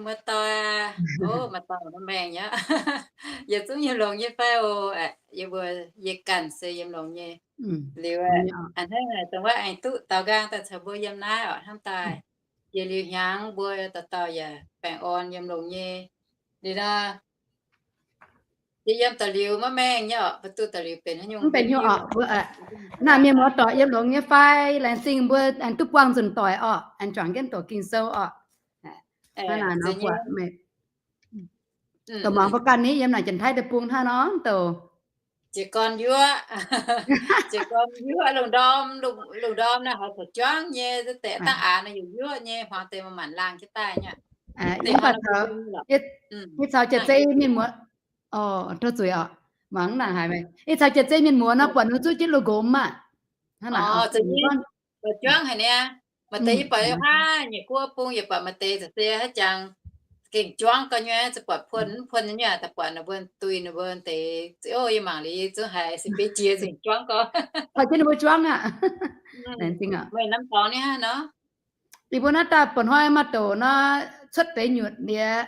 Muoz-doic, o, muoz-doic nor maengh nyei, yie zungv yiem longx nyei fai o? Yie mbuo, yie ganh se yiem longx nyei. Liuz, a'hneiv dongh wuov aengx duqv daaux nqaang daaih caux mbuo yiem naaiv oc. Hnamv daaih, jiex liuz hnyangx mbuo dauh dauh yaac baengh orn yiem longx nyei. Liuz nor, yie yiem da'liuz maiv maengh nyei oc, mbuo duqv da'liuz benx haaix nyungc, mv benx haaix nyungc oc. Naaiv mienh muoz-doic yiem longx nyei fai? Laengz zingh mbuo aengx duqv buangh nzunc doic oc, aengx juangc jienv doqc Ging-Sou oc. Hnangv naaic nor buatc meih, douc muangx mbuo ganh ni yiem naaic Janx-Taiv deic-bung hnangv nor douc. Jiez gorn yuoqv, jiez gorn yuoqv lungh ndorm, lungh ndorm naaiv haiz taux juangv nyei, deix dangh aax naaiv yuoqv yuoqv nyei, hmuangx deix maaih maanc laangh jienv daaih nyei. Yie caux jiex zei mienh muoz, o, tov zuiz oc, mangc naaic haiz meih, yie caux jiex zei mienh muoz nor buatc ninh zuqv jienv lungh nqomz aqv. Hnangv naaic, juangv haic niaa. Maaih deix yie buatc haav nyeic guoqv bung yaac buatc maaih deix za'gengh se haaix jangx gengh juangv gau nyei, za'gengh buatc puon mv puon nyei, da'buatc ninh mbuo duih ninh mbuo deix, o, yie mangc liuz zungv haiz se bieiv jiex zengc juangv gau. Hoic jienv ninh mbuo juangv aqv. Meih namx dorngx ni hnangv nor. Yie mbuo naaiv daaih mba'hnoi maaih douc nor, cuotv deix nyutc liuz,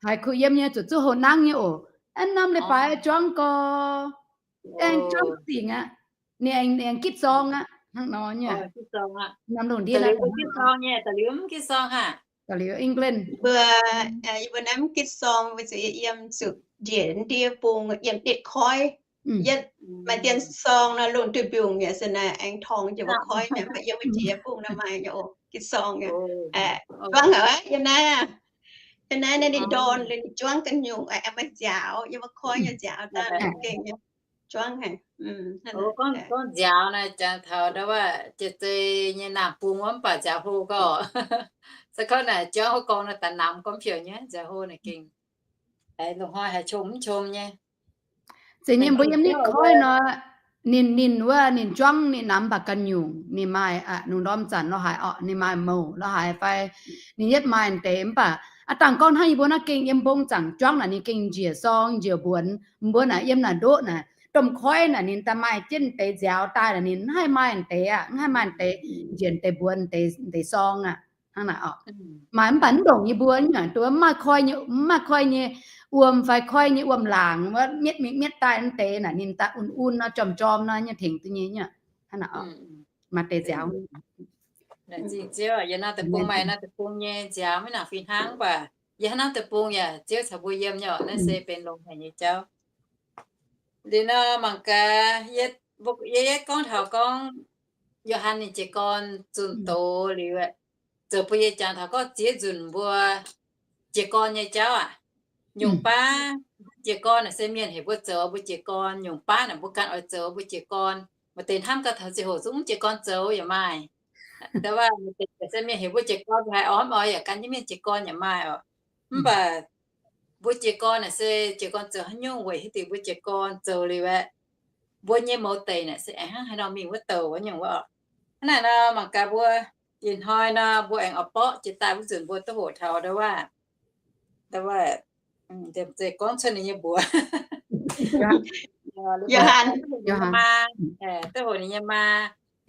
haiz kuh yiem nyei zuqc zuqv houx nangv nyei oc. Aeqv, norm leiz-baaix juangv gau, aengx juangv dingc aqv. Ninh aengx gitv sorng aqv, hnangv nor nyei. Norm lungh ndiev, England. Mbuo, yie mbuo naaiv mv gitv sorng, weic zuqc yie yiem zuqc njiec ndie bung yiem nditv koiv. Yietv maaih dien sorng nor, lungh duih mbiungc yaac se naaic aengx torngx njiec wuov koiv mi'aqv, mv baac yiem wuov ndie bung nor maaih nyei oc, gitv sorng nyei. Juangv haic aqv, yiem naaiv, yiem naaiv naaiv ninh ndorn liuz ninh juangv ganh nyungc, aengx maaih nziaaux, yiem wuov koiv nyei nziaaux daaih gengh juangv haic. Gorngv nziaaux naaic, jangx taux ndau wuov jiex zei nyei naamh bung wuov mv baac nziaaux hlo gau. Se gorngv naaic juangv wuov gorngv naaic daaih namx gorngv piouc nyei, nziaaux hlo naaic gengh longc hnoi haiz qom mv qom nyei. Zeiz nyei mbuo yiem nditv koiv nor, ninh, ninh wuov ninh juangv ninh namx mv baac ganh nyungc, ninh maaih, lungh ndorm zanc lorz haaix orqc, ninh maaih mouc lorz haaix fai ninh yietv maaih deix. Mv baac aav dangh gorngv hnangv yie mbuo naaiv gengh yiem mbong zaangc juangv naaic ninh gengh njiec sorng njiec mbuonx. Mbuo naaic yiem naaic ndoqv naaic domh koiv naaic ninh daaih maaih jienv deix nziaaux daaih naaic ninh mv haih maaih deix aqv, mv haih maaih deix njiec deix mbuonx deix sorng aqv. Hnangv naaic orqc. Maaih mv baac mv ndongc yie mbuo nyungc duqv mv maaih koi nyei, mv maaih koi nyei wuom fai koi nyei wuom-laangc wuov mietv mingh mietv daaih mv deix naaic ninh daaih un-un nor jorm-jorm nor nyei tengx duqv nyei nyungc. Hnangv naaic orqc. Maaih deix nziaaux. Zingh Ziouv, yie naaiv deic-bung maaih naaiv deic-bung nyei nziaaux maiv nangc fih hnangv mv baac yie hnangv naaiv deic-bung yaac Ziouv caux mbuo yiem nyei orqc, naaiv se benx longx haic nyei jauv. Liuz nor mangc gaax, yie, yie, yie gorngv taux gorngv Yo^han ninh jiez gorn zunh doz liuz, zoux bun yie jangx taux gorngv ziex nzunc mbuo jiez gorn nyei jauv aac. Nyungc baav jiez gorn naaic se mienh heuc mbuo zoux mbuo jiez gorn, nyungc baav naaic mbuo ganh oix zoux mbuo jiez gorn. Maaih deix hnamv gau taux ziangh hoc zungv jiez gorn zoux yaac maaih. Da'wuov maaih deix se mienh heuc mbuo jiez gorn mbuo haiz orv mv oix yaac gan jienv mienh jiez gorn yaac maaih oc. Mv baac mbuo jiez gorn naaic se jiez gorn zoux haaix nyungc weic haaix diuc mbuo jiez gorn zoux liuz aeqv, mbuo nyei mouz deic naaic se aengx hnangv haaix nor mingh wuov douc wuov nyungc wuov oc. Hnangv naaic nor mangc gaax mbuo ih hnoi nor mbuo aengx oix borqv jiex daaih wuov nzunc mbuo duqv hoqc taux ndau wuov, ndau wuov, gorngv cuotv ninh nyei mbuox. Yo^han, duqv hoqc ninh nyei maa, duqv hoqc ninh nyei maa,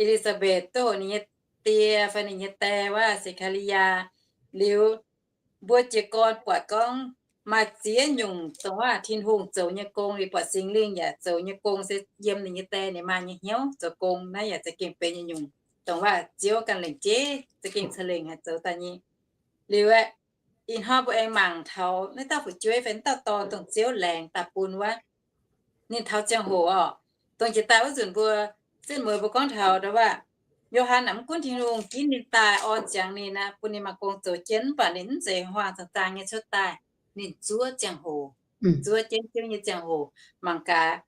E^li^saa^mbetc, duqv hoqc ninh nyei die fai ninh nyei die wuov, Se^kaa^li^yaa. Liuz mbuo jiez gorn buatc gorngv maaih ziex nyungc dongh wuov Tin-Hungh zoux nyei gong, liuz buatc Singx Lingh yaac zoux nyei gong se yiem ninh nyei die ninh maa nyei hnyouv zoux gong. Naaiv yaac za'gengh benx nyei nyungc dongh wuov Ziouv ganh lengc jeiv za'gengh ca'lengc haih zoux daaih nyei. Liuz aeqv, ih hnoi mbuo aengx mangc taux naaiv dauh fu'jueiv fai naaiv dauh dorn dongh Ziouv laengz daaih bun wuov, ninh taux ziangh hoc oc, dongh jiex daaih wuov nzunc mbuo zienh mueiz mbuo gorngv taux ndau wuov, Yo^han naaic mv gunv Tin-Hungh ginv ninh daaih orn ziangx ninh aqv, bun ninh maaih gong zoux jienv, mv baac ninh mv zeiz huaang-huaang zaang-zaang nyei cuotv daaih. Ninh zuov ziangh hoc, zuov jienv Ziouv nyei ziangh hoc. Mangc gaax,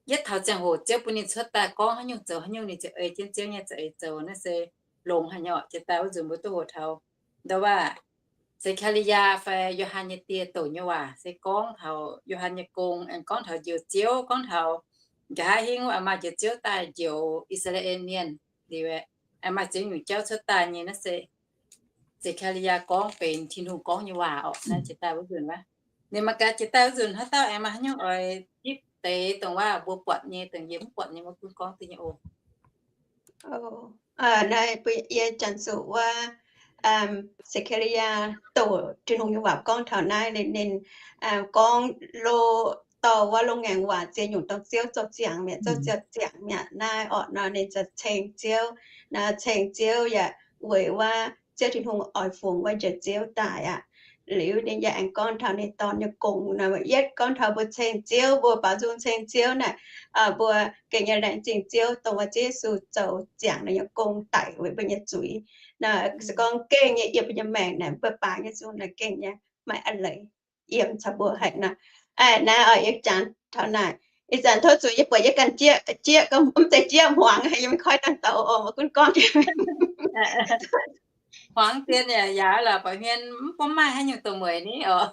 yietv taux ziangh hoc Ziouv bun ninh cuotv daaih gorngv haaix nyungc zoux haaix nyungc, ninh ziouc ei jienv Ziouv nyei za'eix zoux. Naaiv se longx haic nyei oc. Jiex daaih wuov nzunc mbuo duqv hoqc taux ndau wuov, Se^kaa^li^yaa fai Yo^han nyei die douc nyei waac se gorngv taux Yo^han nyei gong, aengx gorngv taux njoux Ziouv, gorngv taux nqa'haav hingv wuov aengx maaih njoux Ziouv daaih njoux I^saa^laa^en Mienh liuz, aengx maaih ziex nyungc jauv cuotv daaih nyei. Naaiv se Se^kaa^li^yaa gorngv benx Tin-Hungh gorngv nyei waac orqc. Naaiv jiex daaih wuov nzunc wuov, ninh mangc gaax jiex daaih wuov nzunc haaix dauh aengx maaih haaix nyungc oix zipv deix dongh wuov mbuo buatc nyei, dongh yie mv buatc nyei, mbuo gunv gorngv duqv nyei oc. Naaiv bun yie janx-zuqc wuov, Se^kaa^li^yaa doqc Tin-Hungh nyei waac gorngv taux naaiv, ninh, ninh gorngv lo, dorh wuov loz-ngaengc waac ziex nyungc dongh Ziouv zoux ziangx mi'aqv, Ziouv zoux ziangx mi'aqv naaiv orqc nor, ninh ziouc ceng Ziouv. Naaiv ceng Ziouv yaac weic wuov Ziouv Tin-Hungh oix fungx wuov Njoux Ziouv daaih aqv. Liuz ninh yaac aengx gorngv taux ninh dorn nyei gong nor, yietv gorngv taux mbuo ceng Ziouv, mbuo baaux nzung ceng Ziouv naaic, mbuo gengh nyei laengz zingh Ziouv dongh wuov Ziouv Yesu zoux ziangx ninh nyei gong daic weic mbuo nyei zuiz. Naaiv se gorngv gengh nyei yiem mbuo nyei maengc naaic, mbuo baaux nyei nzung naaic gengh nyei maaih a'leiz yiem caux mbuo haic nor. Aa, naaiv oix yie jangx taux naaic. Ih zanc tov zuqc yie buatc yie ganh jieqv, jieqv gorngv mv zeiz jieqv hmuangx, yie mv koiv dangh douz oc, mbuo gunv gorngv. Hmuangx dien yaac yaac lorqc, baac hmien mv baac maaih haaix nyungc doqc mueic ni oc.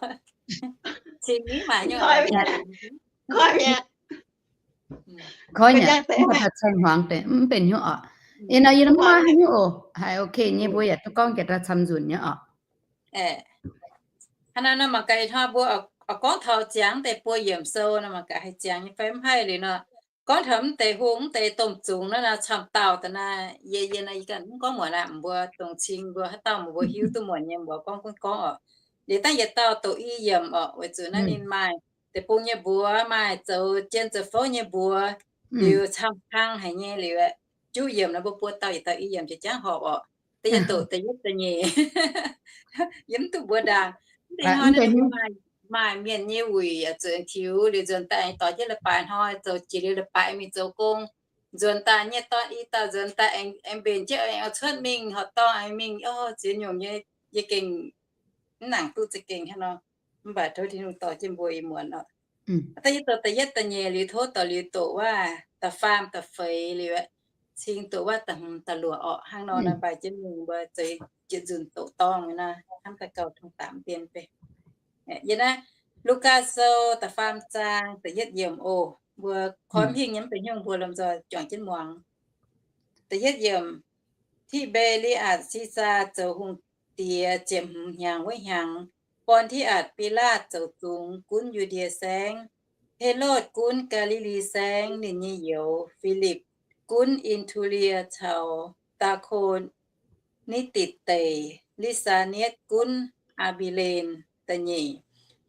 Cing ni maaih nyungc koiv mi'aqv. Koiv mi'aqv, mv baac ceng hmuangx deix mv benx hnyouv oc. Ih nor yie mv maaih haaix nyungc oc, haiz ok nyei mbuo yaac duqv gorngv jiex daaih camv nzunc nyei oc. Hnangv naaiv nor mangc gaax ih hnoi mbuo oix gorngv taux ziangx deix buo yiemc sou nor mangc gaax haih ziangx nyei fai mv haih liuz nor. Gorngv taux mv deix hungh mv deix domh zungx naaiv nor camv dauh da'naaiv, yie, yie nor yie ganh mv gorngv muonc aqv, mbuo dongh cing mbuo haaix dauh mbuo hiuv duqv muonc nyei mbuo gorngv gunv gorngv oc. Liuz dangh yietc dauh doqc i yiemc oc, weic zuqc naaiv ninh maaih deic-bung nyei mbuox, maaih zoux jien zoux fouv nyei mbuox, liuz camv kang haic nyei liuz, juqv yiemc nor mbuo buo dauh yietc dauh i yiemc jiex jangv horpc oc. Da'yietv doqc da'yietv da'nyeic. Yie mv duqv mbuox ndaangc. Mv deix hnoi naaiv maaih, maaih mienh nyei wuic zuqc tiux liuz nzuonx daaih aengx dorh jienv leiz-baaix hnoi zoux jiex liuz leiz-baaix mingh zoux gong. Nzuonx daaih nyei dorn i dauh nzuonx daaih aengx mbenc jienv aengx oix cuotv mingh horqc dorngh aengx mingh, o, ziex nyungc nyei, yie gengh mv nangc duqv za'gengh hnangv nor. Mv baac tov Tin-Hungh dorh jienv mbuo ih muonz oc. Da'yietv doqc da'yietv da'nyeic liuz tov dorh liuz doqc wuov da'faam da'feix liuz, cing doqc wuov da'hmz da'luoqc orqc. Hnangv nor naaiv mbaih jienv mingh mbuo zeix jiex nzunc doqc dorngh naaiv hnamv daaih gauh tong daaih mv dien beiv. Yie naaiv Lugaa Sou da'faam zaang da'yietv yiemc oc. Mbuo koi mv hingh nyei mv benx hnyouv mbuo lomh nzoih juangc jienv muangx. Da'yietv yiemc, Ti^mbe^li^atc Si^saa zoux hungh diex ziepc hmz hnyangx wuov hnyangx, Born^ti^atc Bilaatv zoux zungx gunv Yu^ndie Saengv. Helotv gunv Gaa^li^li Saengv. Ninh nyei youz, Filipv, gunv In^tu^lie caux Daa^ko^ni^ditc Deic. Li^saa^nietv gunv Aa^mbi^len. Da'nyeic,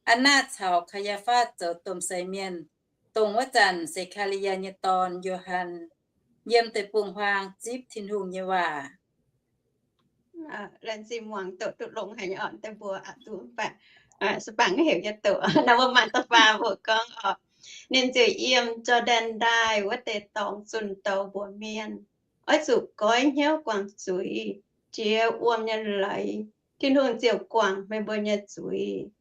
Aa^natv caux Kaa^yaa^fatv zoux domh sai mienh. Dongh wuov zanc Se^kaa^li^yaa nyei dorn, Yo^han, yiem deic-bung-huaang zipv Tin-Hungh nyei waac. Laengz zingh muangx doqc duqv longx haic nyei oc, deix mbuo aqc duqv mv baac, se bangc heuc nyei doqc, naaiv mbuo mangc da'faam mbuo gorngv oc. Ninh ziouc yiem Jor^ndaen Ndaaih wuov deix dorngx zunh douz mbuox mienh, Oix zuqc goiv hnyouv guangc zuiz, jiex wuom nyei leiz, Tin-Hungh ziouc guangc meih mbuo nyei zuiz.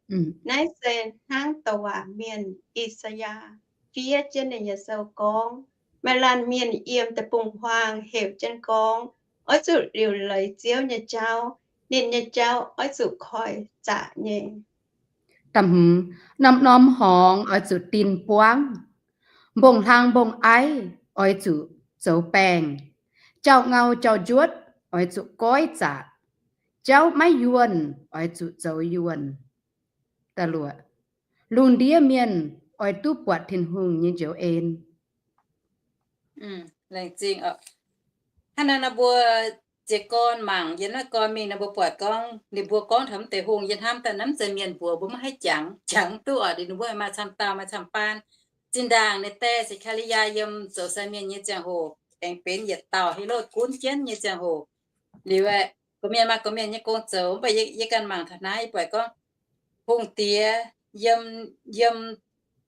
Naaiv se hnangv douc waac mienh I^saa^yaa fiev jienv ninh nyei sou gorngv, Maaih laanh mienh yiem deic-bung-huaang heuc jienv gorngv, Oix zuqc liuc leiz Ziouv nyei jauv. Ninh nyei jauv oix zuqc koi zaqc nyei. Norm-norm horngz oix zuqc dinh buangv. Mbong-hlang mbong-aiv oix zuqc zoux baengh. Jauv-ngau jauv-njuotv oix zuqc goiv zaqc. Jauv maiv yuonh oix zuqc zoux yuonh. Da'luoqc, lungh ndiev mienh oix duqv buatc Tin-Hungh nyei njoux en. Hnangv naaiv nor mbuo jiez gorn mangc yiem naaiv gorn mingh nor mbuo buatc gorngv ninh mbuo gorngv taux mv deix hungh, yie hnamv daaih naaiv mv zeiz mienh mbuox, mbuo maiv haih jangx, jangx mv duqv oc. Ninh mbuo maaih camv dauh maaih camv baan. Zinh ndaangc ninh die Se^kaa^li^yaa yiem zoux sai mienh nyei ziangh hoc, aengx benx yietc dauh Helotv gunv jienv nyei ziangh hoc, liuz, gorqv-mienh maaih gorqv-mienh nyei gong zoux. Mv baac yie ganh mangc taux naaiv, yie buatc gorngv hungh diex yiem, yiem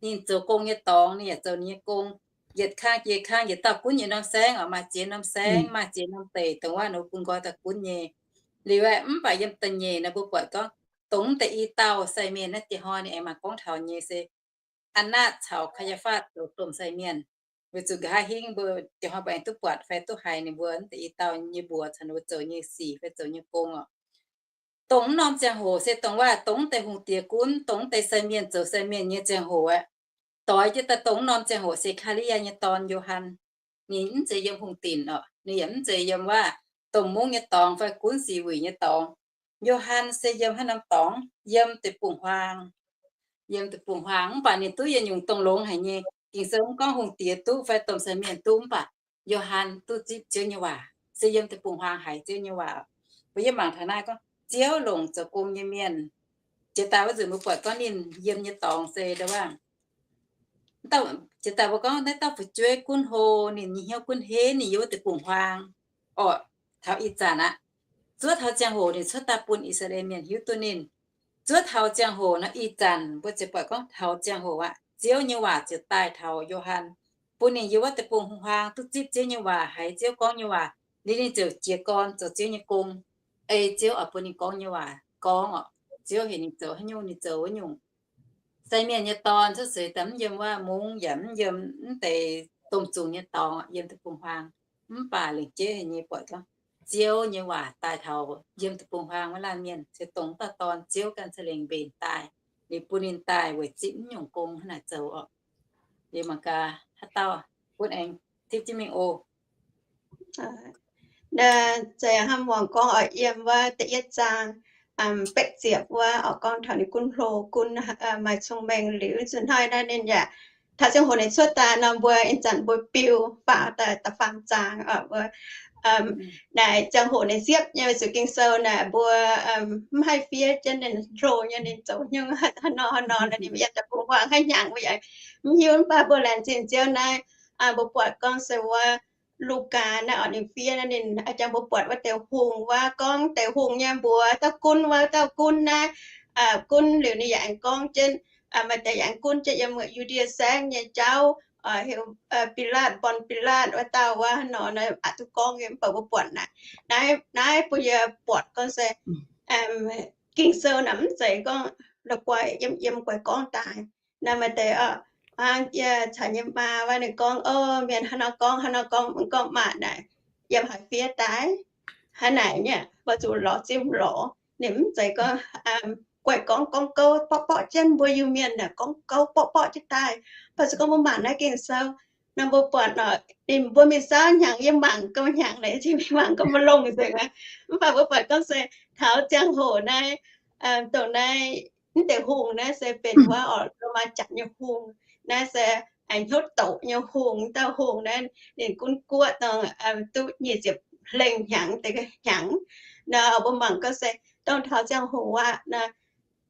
ninh zoux gong nyei dorngx, ninh yaac zoux ninh nyei gong. Yietc kang jiex kang, yietc dauh gunv yietc norm saengv oc, maaih ziex norm saengv, maaih ziex norm deic, dongh wuov ninh bun nqoi daaih gunv nyei. Liuz aeqv, mv baac yiem da'nyeic nor mbuo buatc gorngv dongh deix i dauh sai mienh naaiv, diex hnoi ninh aengx mangc gorngv taux nyei se Aa^natv caux Kaa^yaa^fatv zoux domh sai mienh. Weic zuqc nqa'haav hingv mbuo diex hnoi mbuo aengx duqv buatc fai duqv haiz ninh mbuo deix i dauh nyei mbuox caux ninh mbuo zoux nyei sic fai zoux nyei gong oc. Dongh wuov norm ziangh hoc se dongh waac dongh deix hungh diex gunv, dongh deix sai mienh zoux sai mienh nyei ziangh hoc aeqv, doix jienv daaih dongh wuov norm ziangh hoc Se^kaa^li^yaa nyei dorn, Yo^han, ninh mv zeiz yiem hungh dinc oc. Ninh yaac mv zeiz yiem waac domh mungv nyei dorngx fai gunv sic wuic nyei dorngx. Yo^han se yiem haaix norm dorngx? Yiem deic-bung-huaang. Yiem deic-bung-huaang, mv baac ninh duqv yietc nyungc dongh longx haic nyei. Ging-Sou mv gorngv hungh diex duqv fai domh sai mienh duqv, mv baac Yo^han duqv zipv Ziouv nyei waac, se yiem deic-bung-huaang haiz Ziouv nyei waac. Mbuo yie mangc taux naaiv gorngv Ziouv longc zoux gong nyei mienh. Jiex daaih wuov nzunc mbuo buatc gorngv ninh yiem nyei dorngx se ndau wuov, jiex daaih mbuo gorngv naaiv dauh fu'jueiv gunv hlo, ninh nyei hnyouv gunv henv, ninh yiem wuov deic-bung-huaang. Orqc, taux ih zanc aqv, zuov taux ziangh hoc ninh cuotv daaih bun I^saa^laa^en Mienh hiuv duqv ninh. Zuov taux ziangh hoc nor ih zanc mbuo ziouc buatc gorngv taux ziangh hoc aqv, Ziouv nyei waac ziouc daaih taux Yo^han, bun ninh yiem wuov deic-bung-huaang duqv zipv Ziouv nyei waac, haiz Ziouv gorngv nyei waac, liuz ninh ziouc jiez gorn zoux Ziouv nyei gong. Ei Ziouv oix bun ninh gorngv nyei waac gorngv orqc, Ziouv heuc ninh zoux haaix nyungc ninh zoux wuov nyungc. Sai mienh nyei dorn cuotv seix daaih mv yiem wuov mungv yaac mv yiem mv deix domh zungx nyei dorngx, yiem deic-bung-huaang. Mv baac lengc jeiv haic nyei buatc gorngv Ziouv nyei waac daaih taux yiem deic-bung-huaang wuov laanh mienh, se dongh dauh dorn Ziouv ganh za'lengc mbenc daaih, liuz bun ninh daaih weic zipv mv nyungc gong hnangv naaic zoux orqc. Liuz mangc gaax haaix dauh gunv aengx tipv jienv mingh oc. Zeiz hnamv muangx gorngv oix yiem wuov da'yietv zaang, betv ziepc wuov oix gorngv taux ninh gunv hlo, gunv maaih cong-mengh liuz zuqc hnoi naaiv ninh yaac taux ziangh hoc ninh cuotv daaih nor mbuo ih zanc mbuo biu faaux daaih da'faam zaang oc. Mbuo naaic ziangh hoc ninh siepv nyei zuqc Ging-Sou naaic mbuo mv haih fiev jienv ninh hlo nyei ninh zoux nyungc haaix nor haaix nor nor ninh yiem deic-bung-huaang haiv hnyangx mbuo yaac mv hiuv. Mv baac mbuo laengz zingh Ziouv naaiv, mbuo buatc gorngv se wuov Lugaa naaiv oc, ninh fiev naaiv ninh jangx mbuo buatc wuov deix hungh wuov, gorngv deix hungh nyei mbuox dauh gunv wuov, dauh gunv naaiv, gunv liuz ninh yaac aengx gorngv jienv, maaih deix yaac aengx gunv jienv yiem Yu^ndie Saengv nyei jauv, heuc Bilaatv, Born Bilaatv wuov dauh wuov nor, aqc duqv gorngv nyei mv baac mbuo buatc naaic, naaiv mbuo yie buatc gorngv se Ging-Sou naaic mv zeiz gorngv la'guaih yiem yiem guaih gorngv daaih. Naaiv maaih deix oc, yie caux nyei maa wuov ninh gorngv, o, mienh haaix nor gorngv, haaix nor gorngv, gorngv maah naaic, yiem haaix fiev daaih, hnangv naaic nyei, mbuo zuqc lorz zimv lorz. Ninh mv zeiz gorngv guaih gorngv, gorngv gouv borqv borqv jienv, mbuo Iu-Mienh naaic gorngv gouv borqv borqv jienv daaih. Mv baac se gorngv mbuo mangc naaiv Ging-Sou nor mbuo buatc oc, ninh mbuo mingh saauv hnyangx, yie mangc gau hnyangx naaic, mingh mangc gau maiv longh nzengc aqv. Mv baac mbuo buatc gorngv se taux ziangh hoc naaiv, dongh naaiv mv deix hungh naaiv se benx wuov oc, Lomaa Janx nyei hungh. Naaiv se aengx hnyouv doqc nyei hungh. Dauh hungh naaiv ninh gunv guoqv dongh duqv nyic ziepc hlengh hnyangx deix hnyangx nor, mbuo mangc gorngv se dongh taux ziangh hoc aqv,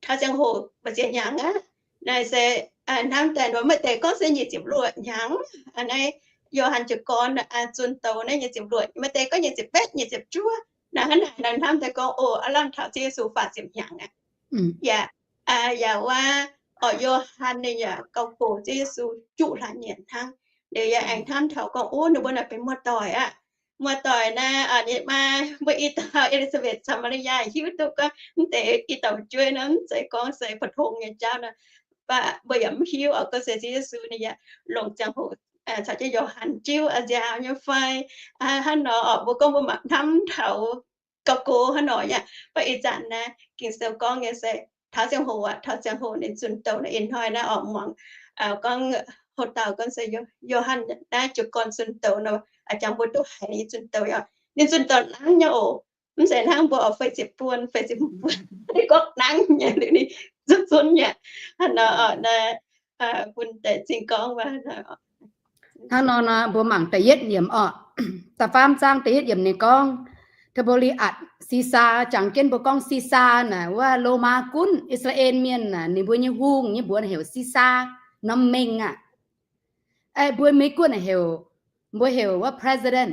taux ziangh hoc maaih ziex hnyangx aqv. Naaiv se hnamv daaih nor maaih deix gorngv se nyic ziepc luoqc hnyangx. Naaiv Yo^han jiez gorn zunh douz naaiv nyic ziepc luoqc, maaih deix gorngv nyic ziepc betv, nyic ziepc juov. Naaiv hnangv naaic nor hnamv daaih gorngv, o, aav lamh taux Ziouv Yesu faah ziepc hnyangx aqv. Yaac, yaac wuov, orqc, Yo^han ninh yaac gauh gox Ziouv Yesu juqv hlaax nyieqc hnangv. Liuz yaac aengx hnamv taux gorngv, o, ninh mbuo naaic benx muoz-doic aqv. Muoz-doic naaiv, ninh maa mbuo i dauh E^li^saa^mbeth caux Maa^li^yaa hiuv duqv gorngv mv deix i dauh fu'jueiv nor mv zeiz gorngv se 普通 nyei jauv nor. Mv baac mbuo yaac mv hiuv oc, gorngv se Ziouv Yesu ninh yaac longc ziangh hoc caux jienv Yo^han jiuv nziaaux nyei fai hnangv nor oc. Mbuo gorngv mbuo mangc hnamv taux gauh gox hnangv nor yaac, mv baac ih zanc naaiv Ging-Sou gorngv nyei se taux ziangh hoc aqv, taux ziangh hoc ninh zunh douz naaiv ih hnoi naaiv oc, muangx gorngv hoc dauh gorngv se Yo^han naaiv jiez gorn zunh douz nor, jangx mbuo duqv haiz ninh zunh douz oc. Ninh zunh douz nangv nyei oc. Mv zeiz hnangv mbuo oc, feix ziepc buonc, feix ziepc buonc, ninh gorngv nangv nyei, ninh zunv zunv nyei. Hnangv nor oc, naaiv bun deix zingh gorngv. Hnangv nor nor mbuo mangc da'yietv yiemc oc. Da'faam zaang da'yietv yiemc ninh gorngv, Ti^be^li^atc Sisaa, jangx jienv mbuo gorngv Sisaa naaic wuov Lomaa gunv, I^saa^laa^en Mienh naaic ninh mbuo nyei hungh nyei mbuox heuc Sisaa, norm mengh aqv. Mbuo Meiv Guoqv heuc, mbuo heuc wuov president.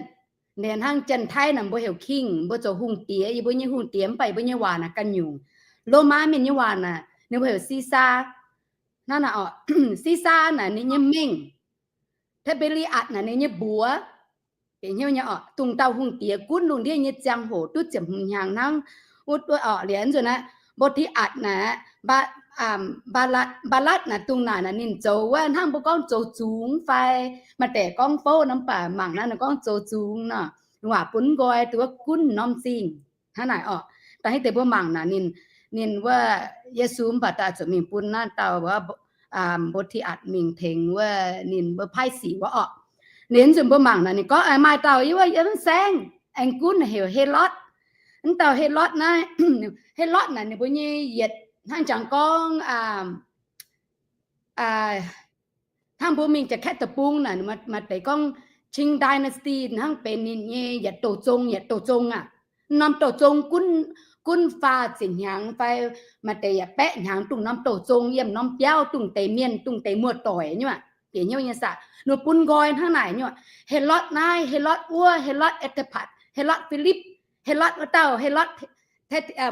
Ninh hnangv Janx-Taiv naaic mbuo heuc king, mbuo zoux hungh diex, yie mbuo nyei hungh diex mv baac yie mbuo nyei waac naaic ganh nyungc. Lomaa Mienh nyei waac naaic ninh mbuo heuc Sisaa. Hnangv naaic oc, Sisaa naaic ninh nyei mengh, Ti^be^li^atc naaic ninh nyei mbuox. Bieqc hnyouv nyei oc, dongh dauh hungh diex gunv lungh ndiev nyei ziangh hoc duqv ziepc hmz hnyangx hnangv. Wuov, wuov oc, liuz nzunc aqv, Mbo^ti^atc naaic, Mbaa^latc naaic, dongh naaic naaic ninh zoux wuov hnangv mbuo gorngv zoux zungx fai maaih deix gorngv fouv nor, mv baac mangc naaiv ninh gorngv zoux zungx nor, waac bun nqoi duqv gunv norm zingh. Hnangv naaic oc, da'haiz deix mbuo mangc naaic ninh, ninh wuov Yesu mv baac daaih zuqc mingh bun naaiv dauh wuov Mbo^ti^atc mingh tengx wuov ninh mbuo paaiv sic wuov oc. Ninh nzunc mbuo mangc naaic ninh gorngv maaih dauh yiem wuov yiem saengv aengx gunv heuc Helotv. Mv dauh Helotv naaiv, Helotv naaic ninh mbuo nyei yietc hnangv jangx gorngv hnangv mbuo mingh Jaax-Kaeqv deic-bung naaic, maaih deix gorngv Qing dynasty hnangv benx ninh nyei yietc douc zong, yietc douc zong aqv. norm douh zong gunv, gunv faah ziepc hnyangx fai maaih deix yaac baeqv hnyangx dongh norm douh zong yiem norm biauv, dongh deix mienh, dongh deix muoz-doic nyuoqc, bieqc hnyouv nyei saah, ninh bun nqoi hnangv naaic nyuoqc. Helotv naaiv, Helotv wuov, Helotv Aa^ti^patc, Helotv Filipv, Helotv wuov dauh, Helotv,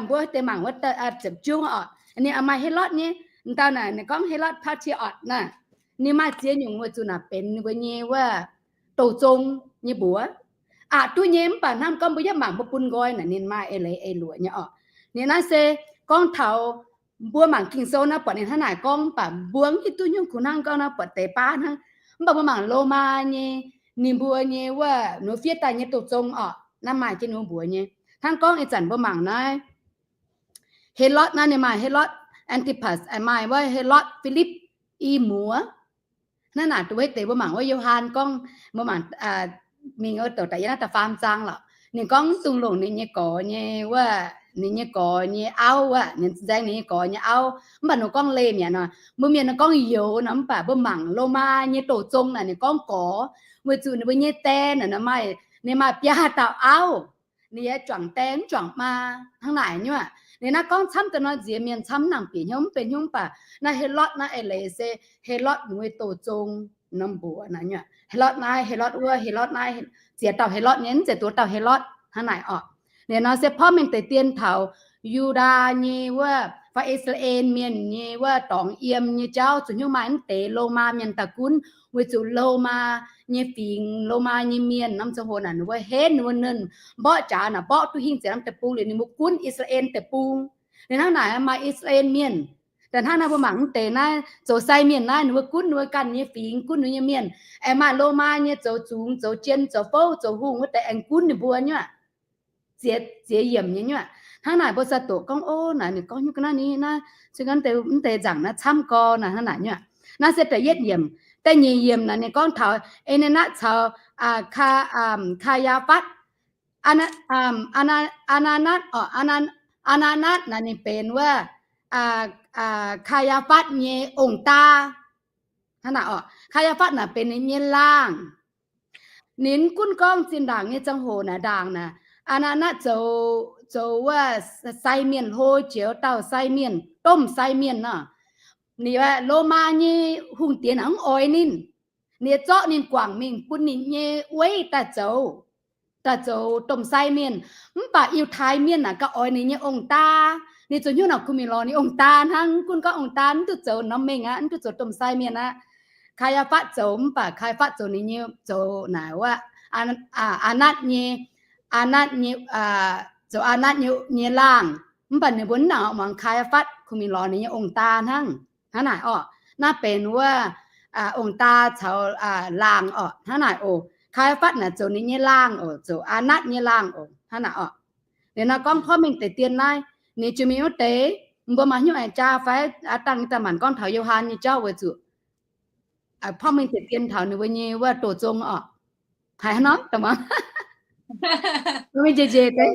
mbuo deix mangc wuov ziepc juov oc, ninh maaih Helotv nyei, dauh naaic ninh gorngv Helotv Patv^ti^otc naaic, ninh maaih ziex nyungc weic zuqc naaic benx ninh mbuo nyei wuov douh zong nyei mbuox. Aqc duqv nyei, mv baac hnangv gorngv mbuo yietv mangc mbuo bun nqoi naaic ninh maaih eix leiz eix luoqc nyei oc. Ninh naaiv se gorngv taux mbuo mangc Ging-Sou naaiv buatc ninh hnangv naaic gorngv, mv baac mbuo mv hiuv duqv nyungc kungx hnangv gorngv naaiv buatc deix baav hnangv. Mv baac mbuo mangc Lomaa nyei, ninh mbuo nyei wuov nduov fiev daaih nyei douh zong oc, naaiv maaih jienv ninh mbuo mbuox nyei. Hnangv gorngv ih zanc mbuo mangc naaiv Helotv naaiv ninh maaih Helotv Aa^ti^patc, maaih wuov Helotv Filipv i muoz. Naaiv naaic duqv deix mbuo mangc wuov Yo^han gorngv, mbuo mangc mingh wuov douc da'yietv naaiv da'faam zaang lorqc. Ninh gorngv mv dungx longc ninh nyei gorx nyei wuov, ninh nyei gorx nyei auv wuov, ninh nzaeng ninh nyei gorx nyei auv. Mv baac ninh gorngv leih mi'aqv nor, mbuo mienh gorngv youz nor, mv baac mbuo mangc Lomaa nyei douh zong naaic ninh gorngv gorx, weic zuqc ninh mbuo nyei die naaic maaih, ninh maaih biaa dauh auv. Ninh yaac juangc die mv juangc maa hnangv naaic nyuoqc. Ninh naaiv gorngv camv deix nor nziex mienh camv nangc bieqc hnyouv mv benx hnyouv, mv baac naaiv Helotv naaiv eix leiz se Helotv ninh mbuo douh zong norm mbuox naaic nyuoqc. Helotv naaiv, Helotv wuov, Helotv naaiv, ziex dauh Helotv nyei, mv zeiz duqv dauh Helotv hnangv naaic oc. Ninh nor se porv mengh deix dien taux Yu^ndaa nyei wuov fai I^saa^laa^en Mienh nyei wuov dorngx yiem nyei jauv zuqc hnyouv maaih mv deix Lomaa mienh daaih gunv, weic zuqc Lomaa nyei fingx, Lomaa nyei mienh norm ziangh hoc naaic ninh mbuo henv ninh mbuo nernh mborqv jaax naaic mborqv duqv hingh ziepc norm deic-bung liuz ninh mbuo gunv I^saa^laa^en Deic-Bung. Ninh hnangv naaic maaih I^saa^laa^en Mienh, daaih hnangv naaiv mbuo mangc mv deix naaiv zoux sai mienh naaiv ninh mbuo gunv ninh mbuo ganh nyei fingx, gunv ninh nyei mienh, aengx maaih Lomaa nyei zoux zungx, zoux jien, zoux fouv, zoux hungh wuov deix aengx gunv ninh mbuo nyuoqc. Ziex, ziex yiemc nyei nyuoqc. Hnangv naaic mbuo sa doqc gorngv, ov, naaic ninh gorngv nyungc ga'naaiv ni naaiv, cingx gorngv mv deix nzaangc naaiv camv gorx naaic, hnangv naaic nyuoqc. Naaiv se da'yietv yiemc. Da'nyeic yiemc naaic ninh gorngv taux Aa^naa^natv caux Kaa, Kaa^yaa^fatv. Aa^naa^natv oc, Aa^naa^natv naaic ninh benx wuov Kaa^yaa^fatv nyei ong-daa. Hnangv naaic oc, Kaa^yaa^fatv naaic benx ninh nyei laangh. Ninh gunv gorngv zinh ndaangc nyei ziangh hoc naaic ndaangc naaic, Aa^naa^natv zoux, zoux wuov sai mienh, hlo jiex dauh sai mienh, domh sai mienh nor. Ninh Lomaa nyei hungh diex naaic mv oix ninh. Ninh zorqv ninh guangc mingh bun ninh nyei weiv daaih zoux, daaih zoux domh sai mienh. Mv baac Yiutai Mienh naaic gauh oix ninh nyei ong-daa. Ninh zoux hnyouv naaic kuh mingh lorz ninh ong-daa hnangv. Gunv gorngv ong-daa mv duqv zoux norm mengh aqv, mv duqv zoux domh sai mienh aqv. Kaa^yaa^fatv zoux, mv baac Kaa^yaa^fatv zoux ninh nyei, zoux naaic wuov Aa^natv nyei, Aa^natv nyei, zoux Aa^natv nyei, nyei laangh. Mv baac ninh mbuo mv nangc muangx Kaa^yaa^fatv, kuh mingh lorz ninh nyei ong-daa hnangv. Hnangv naaic orqc, naaiv benx wuov ong-daa caux laangh orqc. Hnangv naaic oc, Kaa^yaa^fatv naaic zoux ninh nyei laangh oc, zoux Aa^natv nyei laangh oc. Hnangv naaic orqc. Liuz nor gorngv porv mengh deix dien naaiv, ninh jiex mingh wuov deix, mbuo maaih hnyouv aengx jaa fai dangh daaih maanc gorngv taux Yo^han nyei jauv weic zuqc porv mengh deix dien taux ninh mbuo nyei wuov doz zong orqc. Haiz hnangv nor, mingh njiec njiec deix.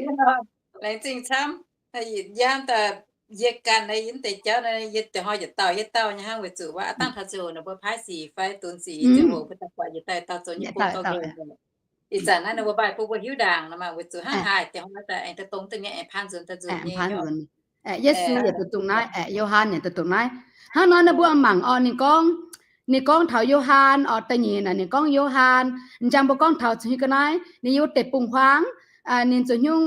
Laengz zingh camv. Yie ganh yie mv deix jauv, yie deix hnoi yietc dauh yietc dauh nyei hnangv weic zuqc wuov aav dangh taux ziangh hoc ninh mbuo paaiv sic fai dunx sic ziangh hoc mbuo daaih buatc yietc dauh dauh zoux nyei bung gauh nqemh. Ih zanc naaiv ninh mbuo maaih bung mbuo hiuv ndaangc nor maah, weic zuqc hnangv haaix deix hnoi daaih aengx daaih dongh da'nyeic aengx paanv nzuonx daaih nzunc nyei. Yesu yaac duqv dongh naaiv, Yo^han yaac duqv dongh naaiv. Hnangv nor ninh mbuo mangc orqc, ninh gorngv, ninh gorngv taux Yo^han orqc, da'nyeic naaic ninh gorngv Yo^han. Njang mbuo gorngv taux zuqc hiuv ga'naaiv ninh yiem wuov deic-bung-huaang, ninh zoux hnyouv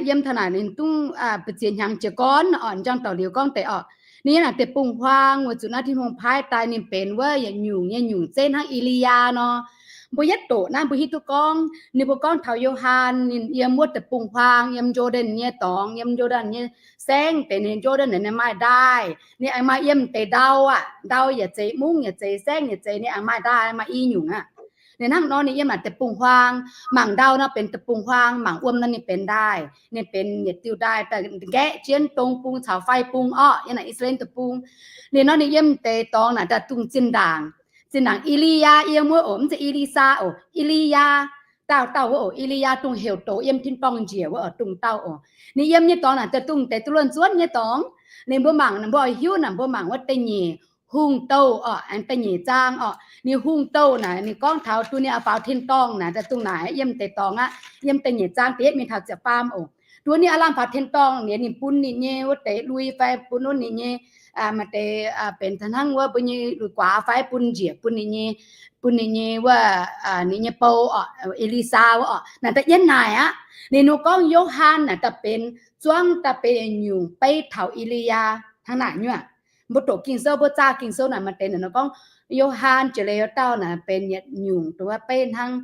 yiem taux naaic ninh dungv mbu'ziex hnyangx jiez gorn orqc. Njang daux liuz gorngv deix orqc, ninh yiem naaic deic-bung-huaang weic zuqc naaiv Tin-Hungh paaiv daaih ninh benx wuov yietc nyungc nyei nyungc zeiv hnangv E^li^yaa nor. Mbuo yietv doqc naaiv mbuo hiuv duqv gorngv ninh mbuo gorngv taux Yo^han ninh yiem wuov deic-bung-huaang, yiem Jor^ndaen nyei dorngx, yiem Jor^ndaen nyei saengv deix. Ninh Jor^ndaen naaic ninh maaih ndaaih, ninh aengx maaih yiem deix ndau aqv. Ndau yaac zeiz, mungv yaac zeiz, saengv yaac zeiz, ninh aengx maaih ndaaih, maaih i nyungc aqv. Ninh hnangv nor ninh yiem naaic deic-bung-huaang, mangc ndau nor benx deic-bung-huaang, mangc wuom nor ninh benx ndaaih. Ninh benx yietc diuh ndaaih daaih nqaeqv jienv dong bung caux fai bung orqc, yiem naaic I^saa^laa^en deic-bung. Ninh nor ninh yiem deix dorngx naaic daaih dungh zinh ndaangc, zinh ndaangc E^li^yaa yiem wuov oc, mv zeiz E^li^saa oc, E^li^yaa. Dauh dauh wuov oc, E^li^yaa dungh heuc doz yiem tin-dorngh njiec wuov oc, dungh dauh oc. Ninh yiem nyei dorngx naaic daaih dungh deix duqv luonx zuonv nyei dorngx. Ninh mbuo mangc, ninh mbuo hiuv naaic mbuo mangc wuov da'nyeic hungh douh orqc, aengx da'nyeic zaang orqc. Ninh hungh douh naaic ninh gorngv taux duqv ninh a'faaux tin-dorngh naaic daaih dongh naaic yiem deix dorngx aqv. Yiem da'nyeic zaang da'yietv mingh taux ziepc faam oc. Duqv ninh aav lamh faaux tin-dorngh liuz ninh bun ninh nyei wuov deix lui fai bun wuov ninh nyei maaih deix benx hnangv wuov mbuo nyei lui-guaax fai bun njiec bun ninh nyei, bun ninh nyei wuov, ninh nyei bou orqc, E^li^saa wuov orqc, naaic da'yietv naaic aqv. Ninh nor gorngv Yo^han naaic daaih benx zuangv daaih benx nyungc beiv taux E^li^yaa hnangv naaic nyuoqc. Mbuo doqc Ging-Sou, mbuo zaah Ging-Sou naaic maaih deix naaic nor gorngv Yo^han jiex leiz-dauh naaic benx yietc nyungc duqv beiv hnangv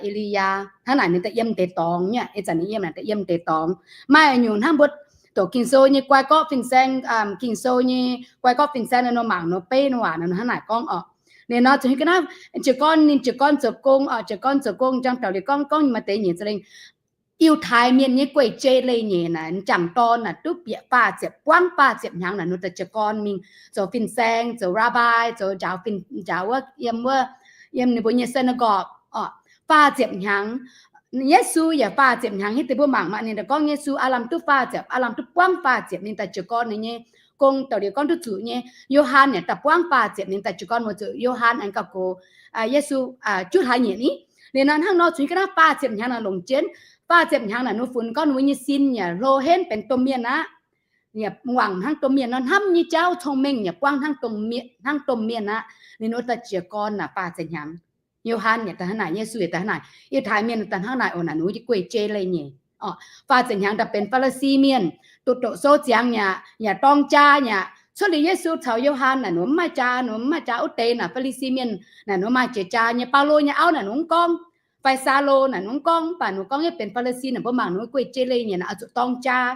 E^li^yaa hnangv naaic. Ninh daaih yiem deix dorngx nyuoqc, ih zanc ninh yiem naaic daaih yiem deix dorngx. Maaih nyungc hnangv mbuo doqc Ging-Sou nyei guai gorqv fin-saeng, Ging-Sou nyei guai gorqv fin-saeng naaic nor mangc nor beiv nor waac naaic nor hnangv naaic gorngv orqc. Ninh nor zuqc hiuv ga'naaiv jiez gorn, ninh jiez gorn zoux gong orqc, jiez gorn zoux gong njang dauh liuz gorngv, gorngv maaih deix nyeic za'lengh Yiutai Mienh nyei guei-jei leiz-nyeic naaic, m'jangc dorn naaic duqv bieqc faah ziepc, buangv faah ziepc hnyangx naaic nor daaih jiez gorn mingh zoux fin-saeng, zoux rabbi, zoux njaaux, njaaux wuov, yiem wuov, yiem ninh mbuo nyei synagogue orqc, faah ziepc hnyangx. Yesu yaac faah ziepc hnyangx. Hiuv deix mbuo mangc maah, ninh daaih gorngv Yesu aav lamh duqv faah ziepc, aav lamh duqv buangv faah ziepc ninh daaih jiez gorn ninh nyei gong, dauh liuz gorngv duqv zuqc nyei. Yo^han yaac daaih buangv faah ziepc ninh daaih jiez gorn weic zuqc Yo^han aengx gauh gox Yesu juqv hlaax nyieqc ni. Liuz nor hnangv nor zuqc hiuv ga'naaiv faah ziepc hnyangx naaic longc jienv. Faah ziepc hnyangx naaic ninh funx gorngv ninh mbuo nyei sin yaac hlo henv benx domh mienh aqv. Yaac wangc hnangv domh mienh nor, hnamv nyei jauv, cong-mengh yaac buangv hnangv domh mienh, hnangv domh mienh aqv. Ninh nor daaih jiez gorn naaic faah ziepc hnyangx. Yo^han yaac daaih hnangv naaic, Yesu yaac daaih hnangv naaic, Yiutai Mienh daaih hnangv naaic oc, naaic ninh mbuo nyei guei-jei leiz-nyeic orqc. Faah ziepc hnyangx daaih benx Faa^li^si Mienh, doqc doqc sou ziangx aqv, yaac dorng jaa aqv. Cuotv liuz Yesu caux Yo^han naaic ninh mbuo mv maaih jaa, ninh mbuo mv maaih jaa wuov deix naaic, Faa^li^si Mienh naaic ninh mbuo maaih jiex jaa nyei. Baulo nyei auv naaic ninh mbuo mv gorngv, fai Saulo naaic ninh mbuo mv gorngv, mv baac ninh mbuo gorngv yie benx Faa^li^si naaic, mbuo mangc ninh mbuo guei-jei leiz-nyeic naaic oix zuqc dorng jaa.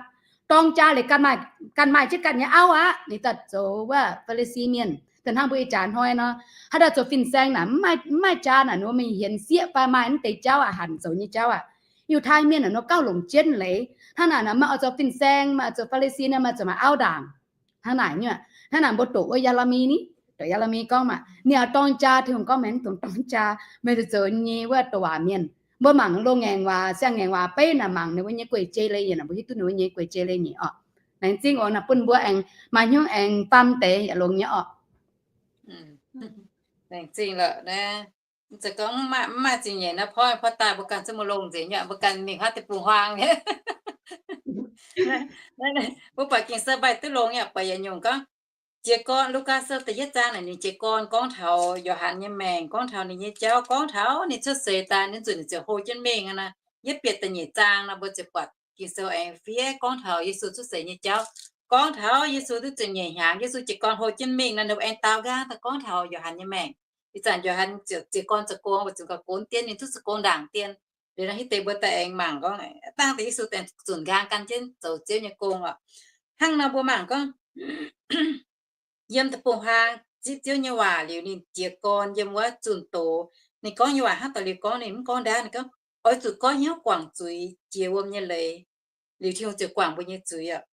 Dorng jaa liuz ganh maaih, ganh maaih jienv ganh nyei auv aqv, ninh daaih zoux wuov Faa^li^si Mienh. Da'hnangv mbuo ih jaax hnoi nor, haaix dauh zoux fin-saeng naaic mv maaih jaa naaic, ninh mbuo mingh hienx sieqv fai maaih mv deix jauv aqv, hanc zoux nyei jauv aqv. Yiutai Mienh naaic ninh mbuo gauh longc jienv leiz hnangv naaic nor, maaih oix zoux fin-saeng, maaih zoux Faa^li^si naaic, maaih zoux maaih auv ndaangc. Hnangv naaic nyuoqc, hnangv naaic mbuo doqc wuov Yaa^le^mi ni, doqc Yaa^le^mi gorngv maah, ninh oix dorng jaa, Tin-Hungh gorngv meih mv dungx dorng jaa, meih zuqc zoux nyei wuov douc waac mienh. Mbuo mangc loz-ngaengc waac, siang-ngaengc waac beiv naaic mangc ninh mbuo nyei guei-jei leiz-nyeic naaic, mbuo hiuv duqv ninh mbuo nyei guei-jei leiz-nyeic orqc. Laengz zingh oc, naaic bun mbuo aengx maaih hnyouv aengx faam deix yaac longx nyei orqc. Laengz zingh lorqc naaiv. Mv zeiz gorngv mv maaih, mv maaih zingh nyeic naaiv, porv, porv daaih mbuo ganh zungv mbuo longx nzengc nyei, mbuo ganh mingh huaav deic-bung-huaang nyei. Mbuo buatc Ging-Sou mbaih duqv longx nyei, buatc yietc nyungc gorngv jiez gorn, Lugaa Sou da'yietv zaang naaic ninh jiez gorn gorngv taux Yo^han nyei maengc, gorngv taux ninh nyei jauv, gorngv taux ninh cuotv seix daaih, ninh nzunc ninh ziouc hlo jienv mingh naaiv. Yietv bieqc da'nyeic zaang nor mbuo ziouc buatc Ging-Sou aengx fiev gorngv taux Yesu cuotv seix nyei jauv, gorngv taux Yesu duqv ziepc nyeic hnyangx, Yesu jiez gorn hlo jienv mingh nor, ninh mbuo aengx daaux nqaang daaih gorngv taux Yo^han nyei maengc. Ih zanc Yo^han ziouc jiez gorn zoux gong, weic zuqc gauh gonv dien, ninh duqv zoux gong ndaangc dien. Liuz nor hiuv deix mbuo daaih aengx mangc gorngv, dangh deix Yesu aengx zunc nqaang gan jienv zoux Ziouv nyei gong oc. Hnangv nor mbuo mangc gorngv, yiem deic-bung-huaang zipv Ziouv nyei waac liuz, ninh jiez gorn yiem wuov zunh doz. Ninh gorngv nyei waac hnangv daaih liuz gorngv, ninh mv gorngv ndaauv, ninh gorngv, oix zuqc goiv hnyouv guangc zuiz jiex wuom nyei leiz, liuz Tin-Hungh ziouc guangc mbuo nyei zuiz oc.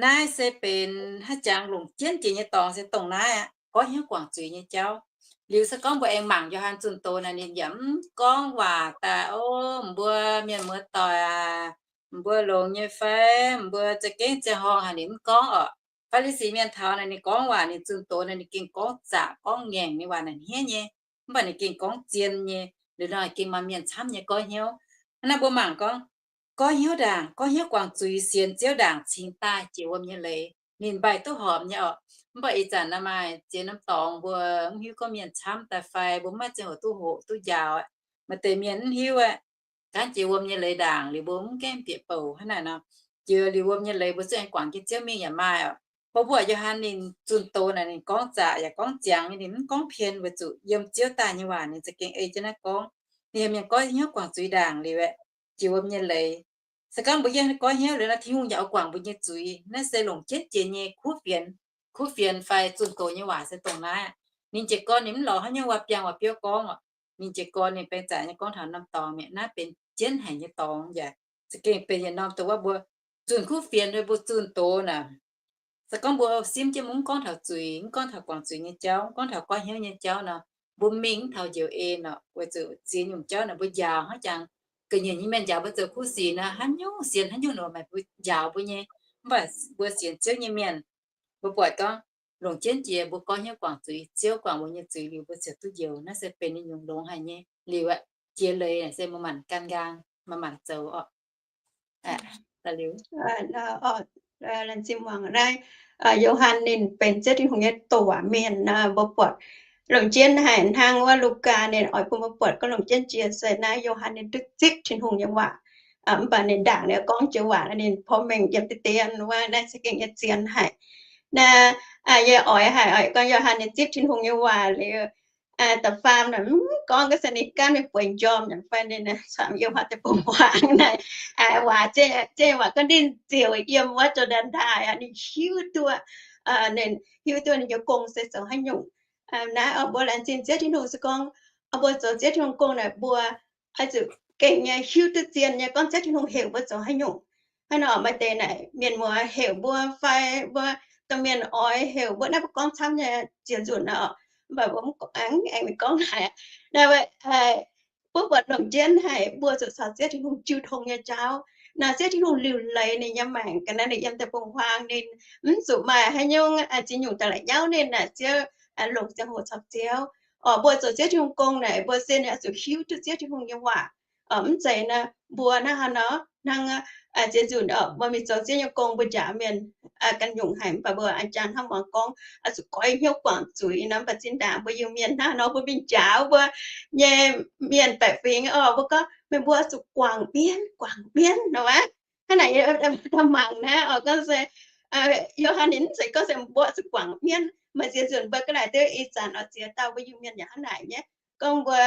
Naaiv se benx haaix jangx longc jienv jiex nyei dorngx se dongh naaiv aqv, goiv hnyouv guangc zuiz nyei jauv. Liuz se gorngv mbuo aengx mangc Yo^han zunh doz naaic, ninh yaac mv gorngv waac daaih, o, mbuo mienh muoz-doic aac, mbuo longx nyei fai, mbuo za'gengh ziangh horngh haic, ninh mv gorngv oc. Faa^li^si mienh taux naaic, ninh gorngv waac, ninh zunh doz naaic, ninh gengh gorngv zaqc gorngv ngaengc nyei waac naaic hniev nyei. Mv baac ninh gengh gorngv zien nyei, liuz nor gengh maaih mienh camv nyei goiv hnyouv. Hnangv naaiv mbuo mangc gorngv, goiv hnyouv ndaangc, goiv hnyouv guangc zuiz sienx Ziouv ndaangc cingx daaih jiex wuom nyei leiz, ninh mbaih duqv horpc nyei oc. Mv baac ih zanc naaiv maaih ziex norm dorngx mbuo mv hiuv gorngv mienh camv daaih fai mbuo mv maaih ziangh hoc duqv hoqc duqv njaaux aqv. Maaih deix mienh mv hiuv aqv, gaanv jiex wuom nyei leiz ndaangc liuz mbuo mv gaengh bieqc bouc hnangv naaic nor, jiex liuz wuom nyei leiz mbuo zungv aengx guangc jienv Ziouv mingh yaac maaih oc. Mbuo buatc Yo^han ninh zunh doz naaic, ninh gorngv zaqc yaac gorngv ziangx nyei, ninh mv gorngv pien weic zuqc yiem Ziouv daaih nyei waac ninh za'gengh ei jienv naaiv gorngv. Ninh heuc mienh goiv hnyouv guangc zuiz ndaangc liuz aeqv, jiex wuom nyei leiz. Se gorngv mbuo yiem goiv hnyouv liuz nor, Tin-Hungh yaac oix guangc mbuo nyei zuiz. Naaiv se longc jienv jiex nyei kuv fienx, kuv fienx fai zunh doz nyei waac se dongh naaiv. Ninh jiez gorn ninh mv lorz haaix nyungc waac-biangh waac-biouv gorngv oc. Ninh jiez gorn ninh baeng zaqc nyei gorngv taux norm dorngx mi'aqv. Naaiv benx jienv haic nyei dorngx yaac za'gengh benx yietc norm dongh wuov mbuo zunh kuv fienx, mbuo zunh doz naaic. Se gorngv mbuo simv jienv mv gorngv taux zuiz, mv gorngv taux guangc zuiz nyei jauv, mv gorngv taux goiv hnyouv nyei jauv nor, mbuo mingh mv taux njoux en oc. Weic zuqc ziex nyungc jauv naaic mbuo njaaux hnangv jangx ga'nyiec nyei mienh njaaux mbuo zoux kuv sic nor, haaix nyungc sienx haaix nyungc nor maaih mbuo njaaux mbuo nyei. Mv baac mbuo sienx Ziouv nyei mienh, mbuo buatc gorngv longc jienv jiex mbuo goiv hnyouv guangc zuiz, Ziouv guangc mbuo nyei zuiz liuz, mbuo ziouc duqv njoux. Naaiv se benx ninh nyungc longx haic nyei liuz aqv. Jiex leiz se maaih maanc gan nqaang, maaih maanc zoux oc. Laengz zingh muangx naaiv, Yo^han ninh benx Ziouv Tin-Hungh nyei douc waac mienh nor, mbuo buatc longc jienv haic hnangv wuov Lugaa ninh oix bun mbuo buatc gorngv longc jienv jiex se naaiv Yo^han ninh duqv zipv Tin-Hungh nyei waac. Mv baac ninh ndaangc ninh gorngv joux waac ninh porv mengh yiem deix dien wuov, naaiv se gengh nyei zien haic. Naaiv yie oix haic, oix gorngv Yo^han ninh zipv Tin-Hungh nyei waac liuz, da'faam naaic mv gorngv ga'sie ninh gaanv mingh bueix njormh nyei fai ninh camv yiem haaix deix bung huaang naaic, waac ziouc waac gorngv ninh ziouc yiem wuov Jor^ndaen Ndaaih, ninh hiuv duqv, ninh hiuv duqv ninh nyei gong se zoux haaix nyungc. Naaiv mbuo laengz zingh Ziouv Tin-Hungh se gorngv mbuo zoux Ziouv Tin-Hungh gong naaic mbuo oix zuqc gengh nyei hiuv duqv zien nyei gorngv Ziouv Tin-Hungh heuc mbuo zoux haaix nyungc. Hnangv nor maaih deix naaic mienh muoz heuc mbuo fai mbuo domh mienh oix heuc mbuo naaiv mbuo gorngv camv nyei ziex nzunc nor, mv baac mbuo mv aengx mingh gorngv haic. Naaiv mbuo buatc longc jienv haic mbuo zuqc caux Ziouv Tin-Hungh jiu tong nyei jauv. Naaiv Ziouv Tin-Hungh liuc leiz ninh nyei maengc ga'naaiv ninh yiem deic-bung-huaang ninh mv zuqc maaih haaix nyungc ziex nyungc daaih la'nyauv ninh naaic Ziouv, longc ziangh hoc caux Ziouv. Oc, mbuo zoux Ziouv Tin-Hungh gong naaic mbuo sin oix zuqc hiuv duqv Ziouv Tin-Hungh nyei waac. Mv zeiz naaiv mbuo naaiv hnangv nor hnangv ziex nzunc mbuo mingh zoux Ziouv nyei gong mbuo njaaux mienh ganh nyungc haic, mv baac mbuo a'jang hnangv muangx gorngv oix zuqc goiv hnyouv guangc zuiz nor, mv baac zinh ndaangc mbuo Iu-Mienh hnangv nor mbuo mingh njaaux mbuo nyei mienh baeqc fingx oc, mbuo gorngv meih mbuo oix zuqc guangc mienv, guangc mienv nor aqv. Hnangv naaic mbuo mangc naaiv oc, gorngv se Yo^han ninh mv zeiz gorngv se mbuo oix zuqc guangc mienv. Maaih ziex nzunc mbuo ga'naaiv duqv ih zanc oix ziex dauh mbuo Iu-Mienh yaac hnangv naaic nyei, gorngv mbuo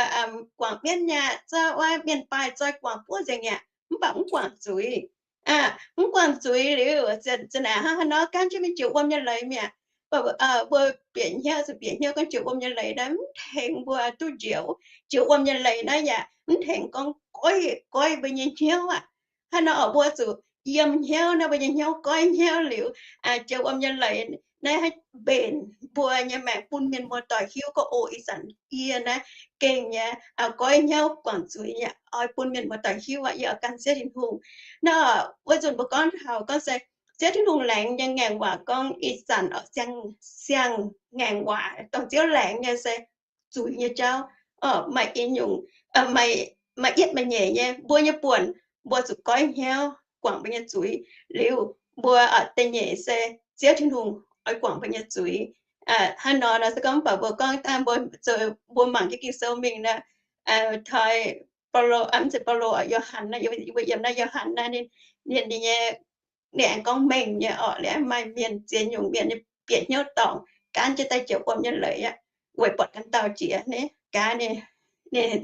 guangc mienv nyei, za'wuov mienh baaih zoi guangc buov nzengc mi'aqv, mv baac mv guangc zuiz. Mv guangc zuiz liuz, za'naaic hnangv haaix nor gaanv jienv mingh jiex wuom nyei leiz mi'aqv. Mbuo bieqc hnyouv, zuqc bieqc hnyouv gorngv jiex wuom nyei leiz naaiv mv tengx mbuo duqv njoux. Jiex wuom nyei leiz naaiv yaac mv tengx gorngv goiv, goiv mbuo nyei hnyouv aqv. Hnangv nor oc, mbuo zuqc yiem hnyouv naaiv, mbuo nyei hnyouv goiv hnyouv liuz, jiex wuom nyei leiz naaiv haih mbenc mbuo nyei maengc bun mienh muoz-doic hiuv gorngv, o, ih zanc yie naaiv gengh nyei goiv hnyouv guangc zuiz yaac oix bun mienh muoz-doic hiuv aqv, yie oix gan Ziouv Tin-Hungh. Naaiv wuov nzunc mbuo gorngv taux gorngv se Ziouv Tin-Hungh laengz nyei ngaengc waac gorngv ih zanc oc, siang-ngaengc waac dongh Ziouv laengz nyei se zuiz nyei jauv. Maaih i nyungc, maaih yietv maaih nyeic nyei, mbuo nyei buonc, mbuo zuqc goiv hnyouv guangc mbuo nyei zuiz. Liuz mbuo da'nyeic se Ziouv Tin-Hungh oix guangc mbuo nyei zuiz. Hnangv nor nor se gorngv mv baac mbuo gorngv dangh mbuo, mbuo mangc jienv Ging-Sou mingh nor, toi Baulo, mv zeiz Baulo, Yo^han, mbuo yiem naaiv Yo^han naaiv, ninh, ninh nyei, ninh aengx gorngv mengh nyei oc, liuz maaih mienh ziex nyungc mienh nyei bieqc hnyouv dorngc, gaanv jienv daaih jiex wuom nyei leiz aqv, weic buatc ganh dauh jiex. Ninh gaax,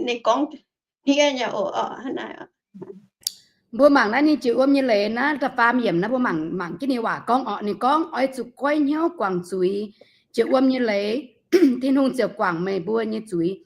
ninh gorngv hniev nyei oc, hnangv naaiv. Mbuo mangc naaiv ninh jiex wuom nyei leiz naaiv da'faam yiemc naaiv, mbuo mangc, mangc jienv ninh waac gorngv oc, ninh gorngv, oix zuqc goiv hnyouv guangc zuiz, jiex wuom nyei leiz, Tin-Hungh ziouc guangc meih mbuo nyei zuiz.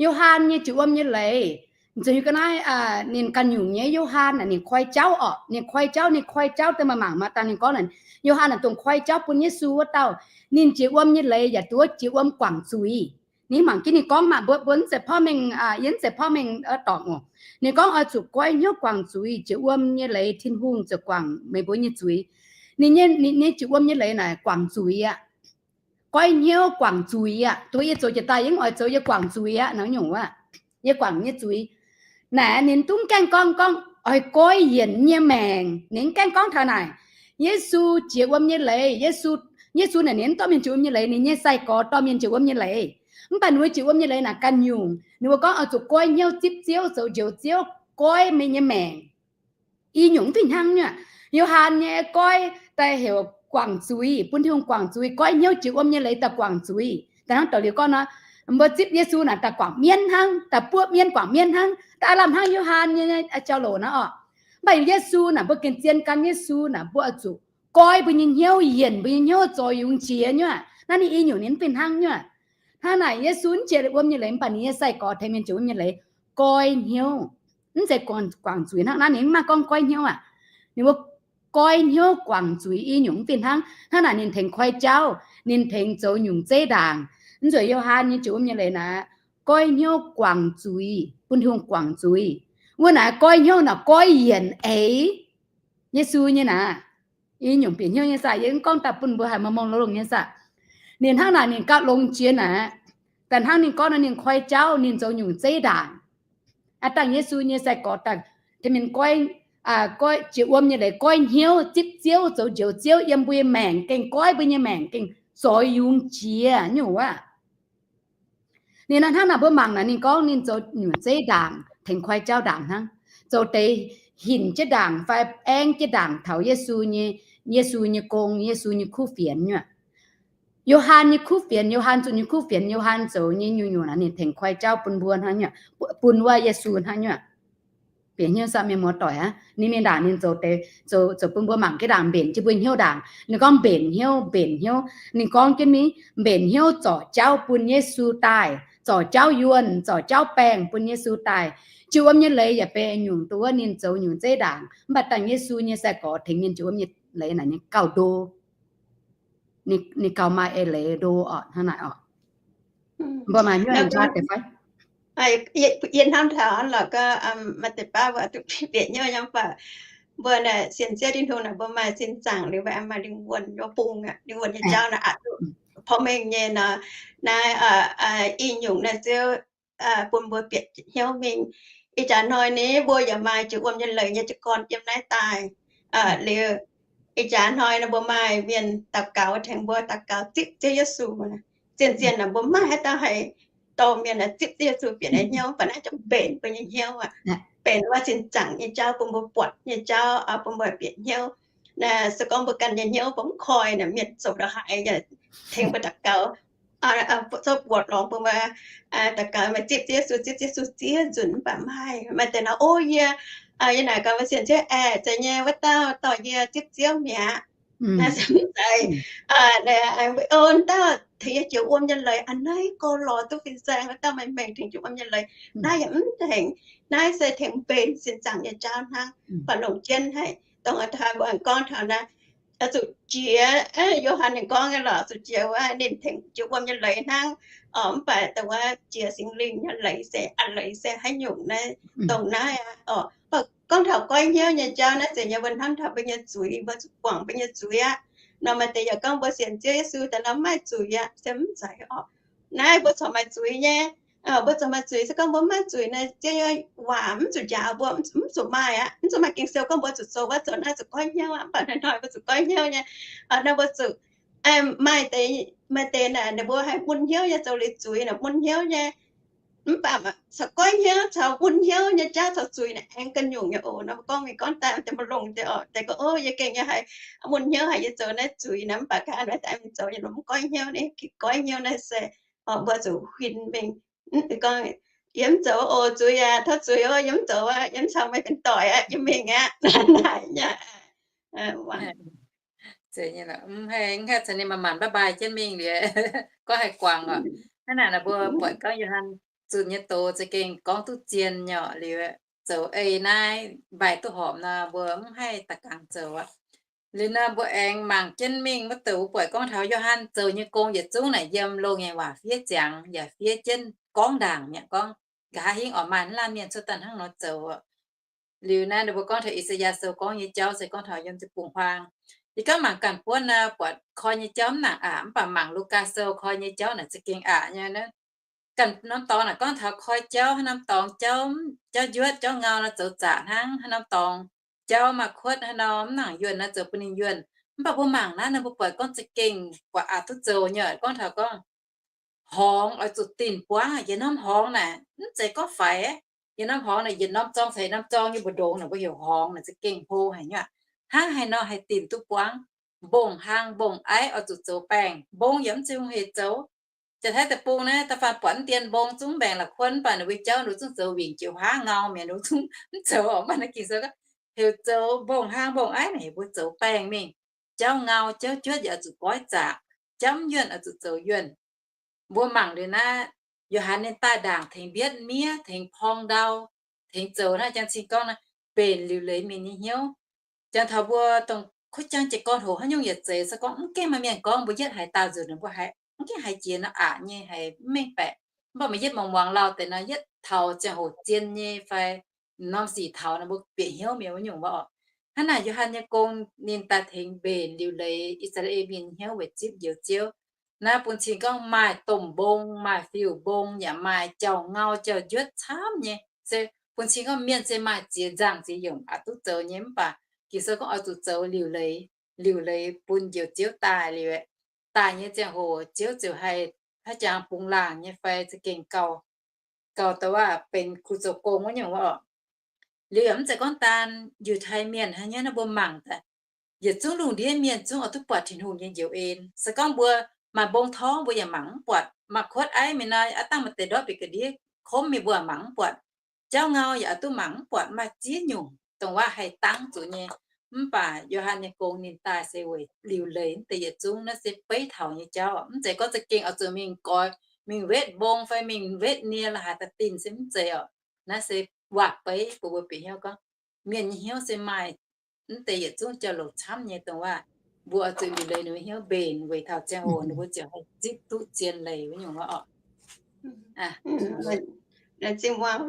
Yo^han nyei jiex wuom nyei leiz, zuqc hiuv ga'naaiv, ninh ganh nyungc nyei Yo^han naaic ninh koi jauv oc, ninh koi jauv, ninh koi jauv daaih maaih mangc maaih dangh ninh gorngv naaic, Yo^han naaic dongh koi jauv bun Yesu wuov dauh, ninh jiex wuom nyei leiz yaac duqv jiex wuom guangc zuiz. Ninh mangc jienv ninh gorngv maah, mbuo, mbuo mv zeiz porv mengh, yie mv zeiz porv mengh dorngc oc. Ninh gorngv oix zuqc goiv hnyouv guangc zuiz, jiex wuom nyei leiz Tin-Hungh ziouc guangc meih mbuo nyei zuiz. Ninh nyei, ninh nyei jiex wuom nyei leiz naaic guangc zuiz aqv. Goiv hnyouv guangc zuiz aqv. Duqv yie zoux jiex daaih yie mv oix zoux yie guangc zuiz aqv nor nyungc wuov. Yie guangc nyei zuiz. Naaic ninh mv gaengh gorngv, gorngv oix goiv yienc nyei maengc. Ninh mv gaengh gorngv taux naaic, Yesu jiex wuom nyei leiz, Yesu, Yesu naaic ninh mv dorh mienh jiex wuom nyei leiz, ninh nyei sai-gorx dorh mienh jiex wuom nyei leiz. Mv baac ninh mbuo jiex wuom nyei leiz naaic ganh nyungc. Ninh mbuo gorngv oix zuqc goiv hnyouv zipv Ziouv, zoux njoux Ziouv, goiv meih nyei maengc. I nyungc mv fih hnangv nyei. Yo^han nyei goiv daaih heuc guangc zuiz, bun Tin-Hungh guangc zuiz, goiv hnyouv jiex wuom nyei leiz daaih guangc zuiz. Daaih hnangv douz liuz gorngv nor, mbuo zipv Yesu naaic daaih guangc mienv hnangv, daaih buov mienv guangc mienv hnangv, daaih aav lamh hnangv Yo^han nyei jauv-louc naaiv oc. Mv baac Yesu naaic mbuo gengh zien gan Yesu naaic mbuo oix zuqc goiv mbuo nyei hnyouv, yienc mbuo nyei hnyouv, zoux yungz qiex nyuoqc. Naaiv ninh i nyungc ninh mv fih hnangv nyuoqc. Hnangv naaic Yesu mv jiex wuom nyei leiz, mv baac ninh nyei sai-gorx tengx mienh jiex wuom nyei leiz goiv hnyouv. Mv zeiz guangc, guangc zuiz hnangv naaiv, ninh mv maaih gorngv goiv hnyouv aqv. Ninh mbuo goiv hnyouv guangc zuiz i nyungc mv fih hnangv. Hnangv naaic ninh tengx koi jauv, ninh tengx zoux nyungc zeiv ndaangc. Mv nzueic Yo^han nyei jiex wuom nyei leiz naaic, goiv hnyouv guangc zuiz, bun Tin-Hungh guangc zuiz. Wuov naaic goiv hnyouv naaic goiv yienc eix Yesu nyei naaic. I nyungc bieqc hnyouv nyei saah, yie mv gorngv daaih bun mbuo haiz mongh mongh longx longx nyei saah. Ninh hnangv naaic ninh gauh longx jiex naaic. Daaih hnangv ninh gorngv nor, ninh koi jauv, ninh zoux nyungc zeiv ndaangc. Aav dangh Yesu nyei sai-gorx daaih, tengx mienh goiv, jiex wuom nyei leiz goiv hnyouv, zipv Ziouv, zoux Njoux Ziouv yiem mbuo nyei maengc, gengh goiv mbuo nyei maengc gengh zoix yungz jiex nyungc wuov. Ninh hnangv naaic mbuo mangc naaic ninh gorngv ninh zoux nyungc zeiv ndaangc, tengx koi jauv ndaangc hnangv, zoux deix hinc jienv ndaangc fai aengv jienv ndaangc taux Yesu nyei, Yesu nyei gong, Yesu nyei kuv fienx nyuoqc. Yo^han nyei kuv fienx, Yo^han zuqc nyei kuv fienx, Yo^han zoux nyei nyungc-nyungc naaic ninh tengx koi jauv bun mbuo hnangv nyuoqc, bun wuov Yesu hnangv nyuoqc. Bieqc hnyouv samv mienh muoz-doic aqv. Ninh mingh ndaangc ninh zoux deix, zoux bun mbuo mangc jienv ndaangc, mbenc jienv mbuo hnyouv ndaangc. Ninh gorngv mbenc hnyouv, mbenc hnyouv. Ninh gorngv jienv mingh, mbenc hnyouv zorc jauv bun Yesu daaih, zorc jauv yuonh, zorc jauv baengh bun Yesu daaih. Jiex wuom nyei leiz yaac benx nyungc duqv wuov ninh zoux nyungc zeiv ndaangc. Mv baac dangh Yesu nyei sai-gorx tengx mienh jiex wuom nyei leiz naaic ninh gauh ndo. Ninh gauh maaih eix leiz ndo orqc, hnangv naaic orqc. Mbuo maaih hnyouv aengx jaav deix fai? Yie hnamv taux lorqc, maaih deix baav mbuo duqv bieqc hnyouv nyei, mv baac mbuo naaic sienx Ziouv Tin-Hungh naaic mbuo maaih sin zaangc liuz, mbuo aengx maaih lingh wuonh nyei bung aqv, lingh wuonh nyei jauv naaiv aqc duqv porv mengh nyei nor. Naaiv i nyungc naaiv Ziouv bun mbuo bieqc hnyouv mingh. Ih jaax hnoi ni mbuo yaac maaih jiex wuom nyei leiz nyei jiez gorn yiem naaiv daaih. Liuz, ih jaax hnoi nor mbuo maaih mienh daux gaux tengx mbuo daux gaux zipv Ziouv Yesu. Zien-zien naaic mbuo maiv maaih haaix dauh haih dorh mienh zipv Ziouv Yesu bieqc naaiv hnyouv, mv baac naaiv jomc mbenc mbuo nyei hnyouv aqv. Benc wuov sin zaangc nyei jauv bun mbuo buatc nyei jauv, bun mbuo bieqc hnyouv. Se gorngv mbuo ganh nyei hnyouv mbuo mv koi naaic, mienh zoux ndongc haaix yaac tengx mbuo daux gaux, zorqv buoz lorngx bun mbuo daux gaux, maaih zipv Ziouv Yesu, zipv Ziouv Yesu ziex nzunc, mv baac maaih, maaih deix nor, o, yie, yie naaic gaax mbuo sienx Ziouv aeqv, zeiz nyei wuov dauh dorh yie zipv Ziouv mi'aqv. Naaiv se mv zeiz. Wuov dauh tengx yie jiex wuom nyei leiz a'hneiv gauh lorz duqv fin-saeng, wuov dauh maaih mengh tengx jiex wuom nyei leiz. Naaiv yaac mv tengx. Naaiv se tengx mbenc sin zaangc nyei jauv hnangv. Baac longc jienv haic, dongh mbuo gorngv taux naaiv, zuqc jiex, Yo^han ninh gorngv nyei lorqc, zuqc jiex wuov ninh tengx jiex wuom nyei leiz hnangv. Mv baac dongh wuov jiex Singx Lingh nyei leiz se, a'leiz se haaix nyungc naaiv, dongh naaiv aqv. Gorngv taux goiv hnyouv nyei jauv naaiv zeiz nyei, mbuo hnamv taux mbuo nyei zuiz, mbuo zuqc guangc mbuo nyei zuiz aqv. Nor maaih deix yaac gorngv mbuo sienx Ziouv Yesu daaih nor mv maaih zuiz aqv, se mv zeiz orqc. Naaiv mbuo corc maaih zuiz nyei. Mbuo corc maaih zuiz, se gorngv mbuo mv maaih zuiz naaic, Ziouv nyei waac mv zuqc njaaux mbuo, mv zuqc maaih aqv. Mv zuqc maaih Ging-Sou gorngv mbuo zuqc zoux wuov zoux naaiv zuqc goiv hnyouv aqv. Mv baac hnoi-hnoi mbuo zuqc goiv hnyouv nyei. Nor mbuo zuqc maaih deix, maaih deix naaic ninh mbuo haih mun hnyouv nyei zoux liuz zuiz naaic mun hnyouv nyei. Mv baac corc goiv hnyouv caux mun hnyouv nyei jauv caux zuiz naaic aengx ga'nyungc nyei oc. Nor mbuo gorngv mingh gorngv daaih deix mbuo longc deix oc, deix gorngv, o, yie gengh nyei haih mun hnyouv haic, yie zoux naaiv zuiz naaiv, mv baac ga'naaiv daaih mingh zoux nyei, mv goiv hnyouv naaiv, gengh goiv hnyouv naaiv se mbuo zuqc huin mingh. Gorngv, yie mv zoux oc, zuiz aac, tov zuiz oc, yie mv zoux aqv, yie mv caux meih benx doic aqv, yie mingh aqv. Naaic nyei. Mv haih caux ninh manc-manc bye bye jienv mingh liuz, gorngv haih guangc oc. Hnangv naaic nor mbuo buatc gorngv Yo^han zunh nyei doz za'gengh gorngv duqv zien nyei oc. Liuz zoux ei naaiv mbaih duqv horpc nor, mbuo mv haih da'gangx zoux aqv. Liuz nor mbuo aengx mangc jienv mingh wuov douc, mbuo buatc gorngv taux Yo^han zoux nyei gong yietc zungv naaic yiem loz-ngaengc waac fiev ziangx yaac fiev jienv gorngv ndaangc mi'aqv. Gorngv nqa'haav hingv oix maaih laanh mienh cuotv daaih hnangv nor zoux. Liuz naaiv ninh mbuo gorngv taux I^saa^yaa Sou gorngv nyei jauv se gorngv taux yiem ziepc bungx huaang. Yie gorngv mangc ganh buonv nor, buatc koi nyei jauv mv nangc aqc, mv baac mangc Lugaa Sou koi nyei jauv naaic za'gengh aqc nyei. Ganh norm dorngx naaic gorngv taux koi jauv, haaix norm dorngx jauv, jauv njuotv jauv ngau nor zoux zaqc hnangv, haaix norm dorngx jauv maaih kuotv, haaix norm mv nangc yuonh nor zoux bun ninh yuonh. Mv baac mbuo mangc naaiv nor mbuo buatc gorngv za'gengh buatc aqc duqv zoux nyei. Gorngv taux gorngv horngz oix zuqc dinh buangv, yietc norm horngz naaic mv zeiz gorngv faix. Yietc norm horngz naaic yietc norm zorng caux yietc norm zorng nyei mbu'ndongx naaic mbuo heuc horngz naaic za'gengh hlo haic nyei. Hnangv haaix nor haih dinh duqv buangv? Mbong-hlang mbong-aiv oix zuqc zoux baengh, mbong yaac mv zeiz hungh hec zoux. Janx-Taiv deic-bung naaiv da'faanh buatc mv dien mbong zungv mbaengc la'kuon, mv baac ninh mbuo jauv ninh zungv zoux wingc jiex huaav ngau mi'aqv, ninh zungv mv zoux. Mv baac naaiv Ging-Sou gorngv heuc zoux mbong-hlang mbong-aiv naaic heuc mbuo zoux baengh mingh. Jauv ngau jauv juotv yaac oix zuqc goiv zaqc, jauv mv yuonh oix zuqc zoux yuonh. Mbuo mangc liuz naaiv, Yo^han ninh daaih ndaangc tengx mbietv miev, tengx porng ndau, tengx zoux naaiv janx cing gorngv naaiv mbenc liuc leiz mienh nyei hnyouv. Janx taux mbuo dongh kuv jang jiez gorn hoc haaix nyungc yietc zeiz se gorngv mv gaengh maaih mienh gorngv mbuo yietv haiz daauh nzunc ninh mbuo haiz mv gaengh haiz jiex nor aqc nyei, haiz mv mengh baeqc. Mv baac meih yietv muangx muangx lauh deix nor, yietv taux ziangh hoc zien nyei fai norm sic taux nor mbuo bieqc hnyouv mi'aqv wuov nyungc mbuo oc. Hnangv naaic Yo^han nyei gong ninh daaih tengx mbenc liuc leiz I^saa^laa^en mienh nyei hnyouv weic zipv Njoux Ziouv. Naaiv bun cing gorngv maaih domh mbong, maaih fiuv-mbong, yaac maaih jauv-ngau jauv-njuotv camv nyei. Se bun cing gorngv mienh se maaih ziex nzangc ziex yomc aqc duqv zoux nyei. Mv baac Ging-Sou gorngv oix zuqc zoux liuc leiz, liuc leiz bun Njoux Ziouv daaih liuz, daaih nyei ziangh hoc Ziouv ziouc haih haaix jangx bungx laangc nyei fai za'gengh gauh, gauh da'waac benx kuh zoux gong wuov nyungc wuov oc. Liuz yaac mv zeiz gorngv daan Yiutai Mienh hnangv nyei, naaiv mbuo mangc daaih, yietc zungv lungh ndiev mienh zungv oix duqv buatc Tin-Hungh nyei njoux en. Se gorngv mbuo maaih mbong torngv mbuo yaac mangc mv buatc, maaih kuotv aiv mingh nor, aav dangh maaih deix ndortv bieqc ga'ndiev komv mingh mbuo yaac mangc mv buatc. Jauv ngau yaac oix duqv mangc mv buatc, maaih ziex nyungc dongh waac haih dangv zuqc nyei. Mv baac Yo^han nyei gong ninh daaih se weic liuc leiz mv deix yietc zungv, naaiv se beiv taux nyei jauv. Mv zeiz gorngv za'gengh oix zuqc mingh goix, mingh wetv mbong fai mingh wetv nie la'haaix daaih dinh se mv zeiz oc. Naaiv se waac-beiv bun mbuo bieqc hnyouv gorngv mienh nyei hnyouv se maaih mv deix yietc zungv jauv-louc camv nyei dongh waac mbuo oix zuqc liuc leiz ninh mbuo hnyouv mbenc weic taux ziangh hoc ninh mbuo ziouc haih zipv duqv zien leiz wuov nyungc wuov oc. Zinh muangx,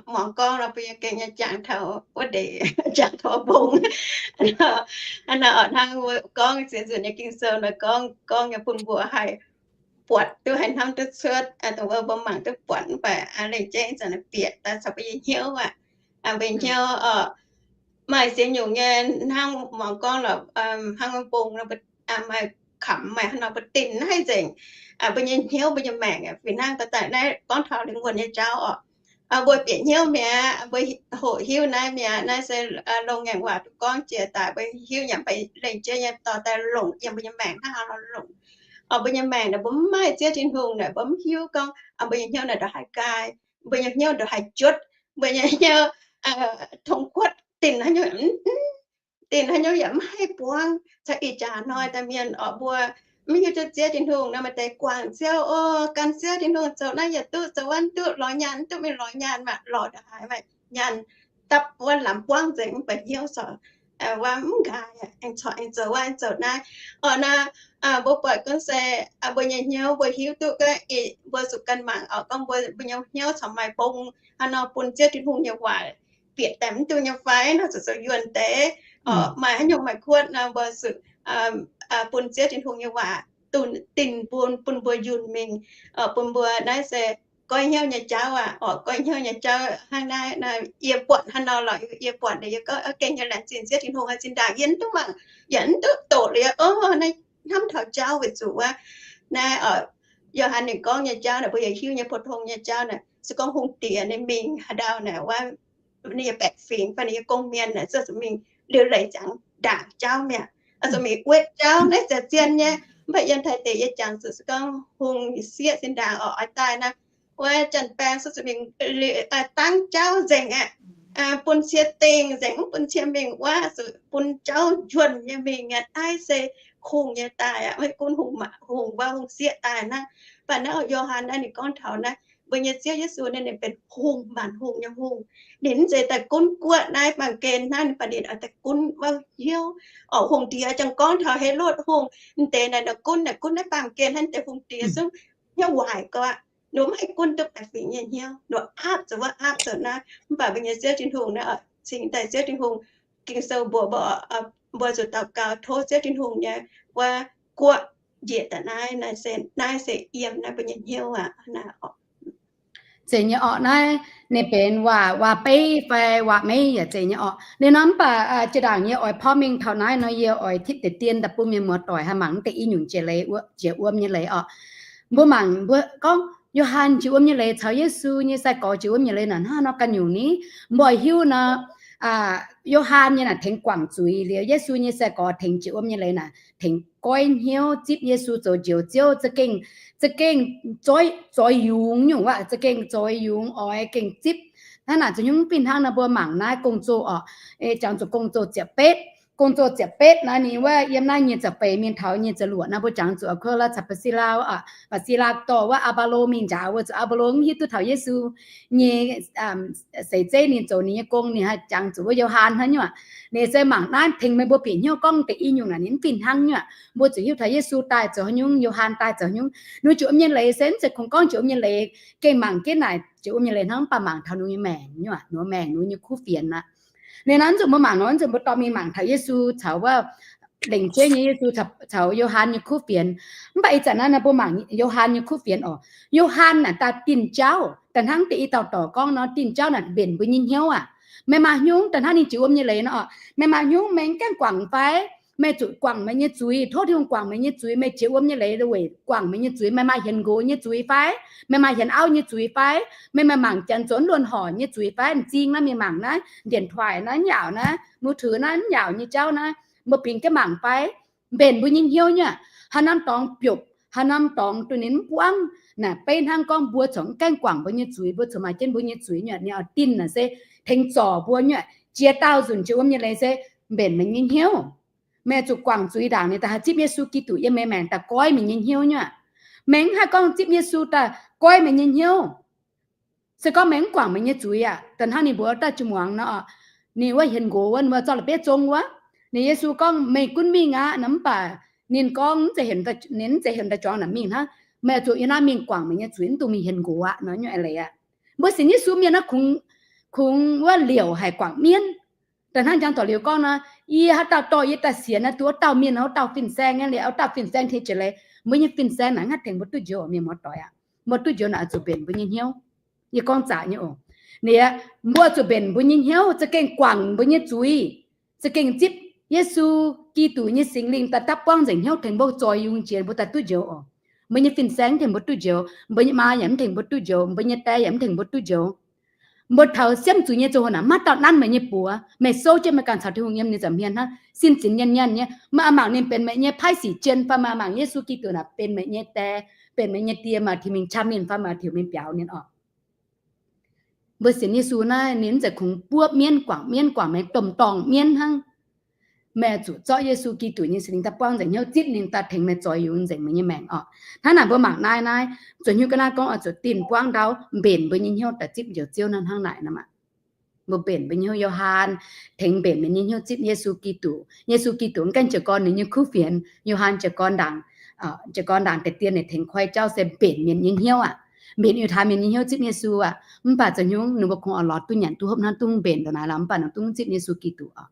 muangx gorngv nor, mbuo yie gengh nyei jangx taux wuov ndeic, jangx taux mbong. Hnangv nor oc, hnangv mbuo gorngv ziex nzunc nyei Ging-Sou nor gorngv, gorngv nyei bun mbuo haih buatc duqv, haih hnamv duqv cuotv, dongh wuov mbuo mangc duqv buatc mv baac lengc jeiv zanc bieqc daaih caux mbuo nyei hnyouv aqv. Mbuo nyei hnyouv oc, maaih ziex nyungc nyei, hnangv muangx gorngv lorqc, hnangv mbong nor, maaih kamx maaih haaix nor mbuo dinh naaiv nzengc. Mbuo nyei hnyouv, mbuo nyei maengc fih hnangv daaih naaiv gorngv taux lingh wuonh nyei jauv oc. Mbuo bieqc hnyouv mi'aqv, mbuo hoqc hiuv naaiv mi'aqv, naaiv se longx ngaengc waac duqv gorngv jiex daaih, mbuo hiuv nyanc mv baac lengc jeiv nyei dorh daaih longc yiem mbuo nyei maengc hnangv haaix nor longc. Oc, mbuo nyei maengc naaic mbuo mv maaih Ziouv Tin-Hungh naaic, mbuo mv hiuv gorngv mbuo nyei hnyouv naaic ndongc haaix nqaai, mbuo nyei hnyouv ndongc haaix juotv, mbuo nyei hnyouv tong kuotv dinh haaix nyungc, dinh haaix nyungc yaac mv haih buangv. Caux ih jaax hnoi daaih mienh oc, mbuo mv hiuv duqv Ziouv Tin-Hungh nor, maaih deix guangc Ziouv, o, gan Ziouv Tin-Hungh zoux naaiv yaac duqv, zoux wuov duqv, lorz nyaanh duqv, mingh lorz nyaanh maah, lorz ndongc haaix maah, nyaanh dapv wuov lamz buangv nzengc, mv baac hnyouv corc wuov mv nqaai, aengx corc aengx zoux wuov aengx zoux naaiv. Oc, naaiv mbuo buatc gunv se mbuo nyei hnyouv mbuo hiuv duqv gorngv mbuo zuqc gan mangc oc, gorngv mbuo, mbuo nyei hnyouv corc maaih mbong haaix nor bun Ziouv Tin-Hungh nyei waac bieqc daaih mv duqv nyei fai nor, zuqc zoux yuonh deix. Oc, maaih haaix nyungc maaih kuotv nor, mbuo zuqc bun Ziouv Tin-Hungh nyei waac dinh bun, bun mbuo yunh mingh. Bun mbuo naaiv se goiv hnyouv nyei jauv aqv. Oc, goiv hnyouv nyei jauv hnangv naaiv, yie buatc haaix nor lorqc, yie buatc naaic yie gorngv gengh nyei laengz zingh Ziouv Tin-Hungh haaix zinh ndaangc yie mv duqv mangc, yaac mv duqv doqc liuz, o, naaiv hnamv taux jauv weic zuqc wuov naaiv, Yo^han ninh gorngv nyei jauv naaic, mbuo yaac hiuv nyei, pou-tong nyei jauv naaic, se gorngv hungh diex ninh mingh haaix ndau naaic wuov, ninh nyei baeqc fingx fai ninh nyei gong-mienh naaic, zuqc mingh liuc leiz jangx ndaangc jauv mi'aqv, zuqc mingh wetv jauv naaiv ziouc zien nyei. Mv baac yiem Taiv deic yie jangx zuqc se gorngv hungh sieqv zinh ndaangc oix daaih naaiv, wuov janx-baeng zuqc mingh dangv jauv nzengc aqv, bun cie dingh nzengc, mv bun cie mingh wuov, zuqc bun jauv njuonh nyei mingh aqv. Naaiv se hungh nyei daaih aqv, maiv gunv hungh, hungh wuov hungh sieqv daaih hnangv. Mv baac naaiv Yo^han naaiv ninh gorngv taux naaiv mbuo nyei Ziouv Yesu naaiv ninh benx hungh, maanc hungh nyei hungh. Ninh mv zeiz daaih gunv guoqv naaiv baamh gen hnangv, mv baac ninh oix daaih gunv wuov hnyouv. Oc, hungh diex jangx gorngv taux Helotv Hungh, mv deix naaic nor gunv, naaic gunv naaiv baamh gen hnangv, deix hungh diex zungv hnyouv waaic gau aqv. Ninh mv haih gunv duqv baeqc fingx nyei hnyouv, ninh aapv zoux wuov aapv zoux naaiv. Mv baac mbuo nyei Ziouv Tin-Hungh naaiv, cingx daaih Ziouv Tin-Hungh, Ging-Sou mbuox mbuo, mbuo zuqc daux gaux tov Ziouv Tin-Hungh nyei wuov guoqv njiec daaih naaiv, naaiv se, naaiv se yiem naaiv mbuo nyei hnyouv aqv. Zeiz nyei orqc, naaiv ninh benx waac, waac-beiv fai waac-meiv yaac zeiz nyei orqc. Liuz nor mv baac jiex ndaangc yie oix porv mengh taux naaiv nor, yie oix tipv deix dien daaih bun mienh muoz-doic haih mangc deix i nyungc jiex leiz, jiex wuom nyei leiz orqc. Mbuo mangc mbuo gorngv Yo^han jiex wuom nyei leiz caux Yesu nyei sai-gorx jiex wuom nyei leiz naaic hnangv nor ganh nyungc ni. Mbuo hiuv nor, Yo^han nyei naaic tengx guangc zuiz liuz, Yesu nyei sai-gorx tengx jiex wuom nyei leiz naaic tengx goiv hnyouv zipv Yesu zoux Njoux Ziouv, za'gengh, za'gengh zoix, zoix yungz nyungc wuov, za'gengh zoix yungz oix gengh zipv. Hnangv naaic zuqc nyungc fih hnangv nor mbuo mangc naaiv Gong-Zoh orqc, jangx zuqc Gong-Zoh ziepc betv. Gong-Zoh ziepc betv naaiv ninh wuov yiem naaiv nyic ziepc feix mingh taux nyic ziepc luoqc naaiv mbuo jangx zuqc Akwila caux Prisila, Prisila dorh wuov Apolo mingh njaaux wuov, zuqc Apolo mv hiuv duqv taux Yesu nyei seix zeiv ninh zoux ninh nyei gong, ninh haih jangx zuqc wuov Yo^han hnangv nyungc. Ninh se mangc naaiv tengx meih mbuo bieqc hnyouv gorngv deix i nyungc naaic ninh mv fih hnangv nyungc. Mbuo zuqc hiuv taux Yesu daaih zoux haaix nyungc, Yo^han daaih zoux haaix nyungc. Ninh jiex wuom nyei leiz se mv zeiz kungx gorngv jiex wuom nyei leiz, gengh mangc jienv naaic jiex wuom nyei leiz hnangv, mv baac mangc taux ninh nyei maengc nyungc, ninh maengc, ninh nyei kuv fienx aqv. Liuz nor zuqc mbuo mangc nor, zuqc mbuo dorh mingh mangc taux Yesu caux wuov lengc jeiv nyei Yesu caux Yo^han nyei kuv fienx. Mv baac ih zanc naaiv mbuo mangc Yo^han nyei kuv fienx oc. Yo^han naaic daaih dinh jauv, da'hnangv deix i dauh dorc gorngv nor, dinh jauv naaic mbenc mbuo nyei hnyouv aqv. Meih maaih hnyouv, da'hnangv ninh jiex wuom nyei leiz nor, meih maaih hnyouv meih mv gaengh guangc fai? Meih zuqc guangc meih nyei zuiz, tov Tin-Hungh guangc meih nyei zuiz. Meih jiex wuom nyei leiz weic guangc meih nyei zuiz. Meih maaih hienx nqox nyei zuiz fai? Meih maaih hienx auv nyei zuiz fai? Meih maaih mangc janx zoux luonh horc nyei zuiz fai? M'zing naaiv mingh mangc naaiv, điện thoại naaiv, mv yaauc naaiv, mù thử naaiv, mv yaauc nyei jauv naaiv, mbuo bingx jienv mangc fai? Mbenc mbuo nyei hnyouv nyei aqv. Haaix norm dorngx biopc, haaix norm dorngx duqv ninh mv buangv, naaic beiv hnangv gorngv mbuo corc mv gaengh guangc mbuo nyei zuiz, mbuo corc maaih jienv mbuo nyei zuiz nyei aqv. Ninh oix dinh naaic se tengx zorc mbuo nyei aqv. Jiex daauh nzunc jiex wuom nyei leiz se mbenc meih nyei hnyouv. Meih zuqc guangc zuiz ndaangc ninh daaih haih zipv Yesu Giduc yiem meih maengc daaih goiv meih nyei hnyouv nyei aqv. Meih mv haih gorngv zipv Yesu daaih goiv meih nyei hnyouv se gorngv meih mv guangc meih nyei zuiz aqv. Da'hnangv ninh mbuox dauh jiu-muangz nor, ninh wuov hienx nqox wuov, ninh mbuo zorqv la'bieiv zong wuov, ninh Yesu gorngv, meih gunv mingh aqv nor, mv baac ninh gorngv, ninh mv zeiz heuc daaih juangc naaic mingh hnangv. Meih zuqc yiem naaiv mingh guangc meih nyei zuiz, mv dungx mingh hienx nqox aqv nor, nyungc eix leiz aqv. Mbuo sienx Yesu mienh naaiv kungx, kungx wuov liouc haic guangc mienv. Da'hnangv njang dorc liuz gorngv nor, yie haaix dauh dorh yie daaih sienx naaiv, duqv wuov dauh mienh, wuov dauh fin-saeng nyei, liuz wuov dauh fin-saeng tengx jiex leiz, mbuo nyei fin-saeng naaic mv haih tengx mbuo duqv njoux, mienh muoz-doic aqv. Mbuo duqv njoux naaic zuqc mbenc mbuo nyei hnyouv. Yie gorngv zaqc nyei oc. Ninh, mbuo zuqc mbenc mbuo nyei hnyouv, za'gengh guangc mbuo nyei zuiz, za'gengh zipv Yesu Giduc nyei Singx Lingh daaih dapv buangv nzengc hnyouv tengx mbuo zoix yungz jiex mbuo daaih duqv njoux oc. Mbuo nyei fin-saeng mv tengx mbuo duqv njoux, mbuo nyei maa yaac mv tengx mbuo duqv njoux, mbuo nyei die yaac mv tengx mbuo duqv njoux. Mbuo taux siemv zuiz nyei ziangh hoc naaic, maiv dauh nanv meih nyei buoz. Meih souv jienv meih ganh caux Tin-Hungh yiem ninh nza'hmien hnangv, sin zinx nyien nyaanh nyei. Meih oix mangc ninh benx meih nyei paiv sic jien fai meih oix mangc Yesu Giduc naaic benx meih nyei die, benx meih nyei die, meih oix mingh qam ninh fai meih oix mingh biaux ninh oc. Mbuo sienx Yesu naaiv ninh mv zeiz kungx buov mienv, guangc mienv, guangc meih domh dorngh mienv hnangv. Meih zuqc zorqv Yesu Giduc nyei Singx Lingh daaih buangv nzengc hnyouv, zipv ninh daaih tengx meih zoix yungz nzengc meih nyei maengc oc. Hnangv naaic mbuo mangc naaiv naaiv, zuqc hiuv ga'naaiv gorngv oix zuqc dinh buangv ndau mbenc mbuo nyei hnyouv daaih zipv Njoux Ziouv naaiv hnangv naaic nor maah. Mbuo mbenc mbuo nyei hnyouv, Yo^han tengx mbenc mienh nyei hnyouv zipv Yesu Giduc. Yesu Giduc mv gaengh jiez gorn ninh nyei kuv fienx, Yo^han jiez gorn ndaangc, jiez gorn ndaangc deix dien ninh tengx koi jauv se mbenc mienh nyei hnyouv aqv. Mbenc Yiutai mienh nyei hnyouv zipv Yesu aqv. Mv baac zoux hnyouv ninh mbuo kungx oix lorz duqv nyanc duqv hopv hnangv, duqv mbenc ndongc naaic lorz, mv baac ninh duqv zipv Yesu Giduc oc.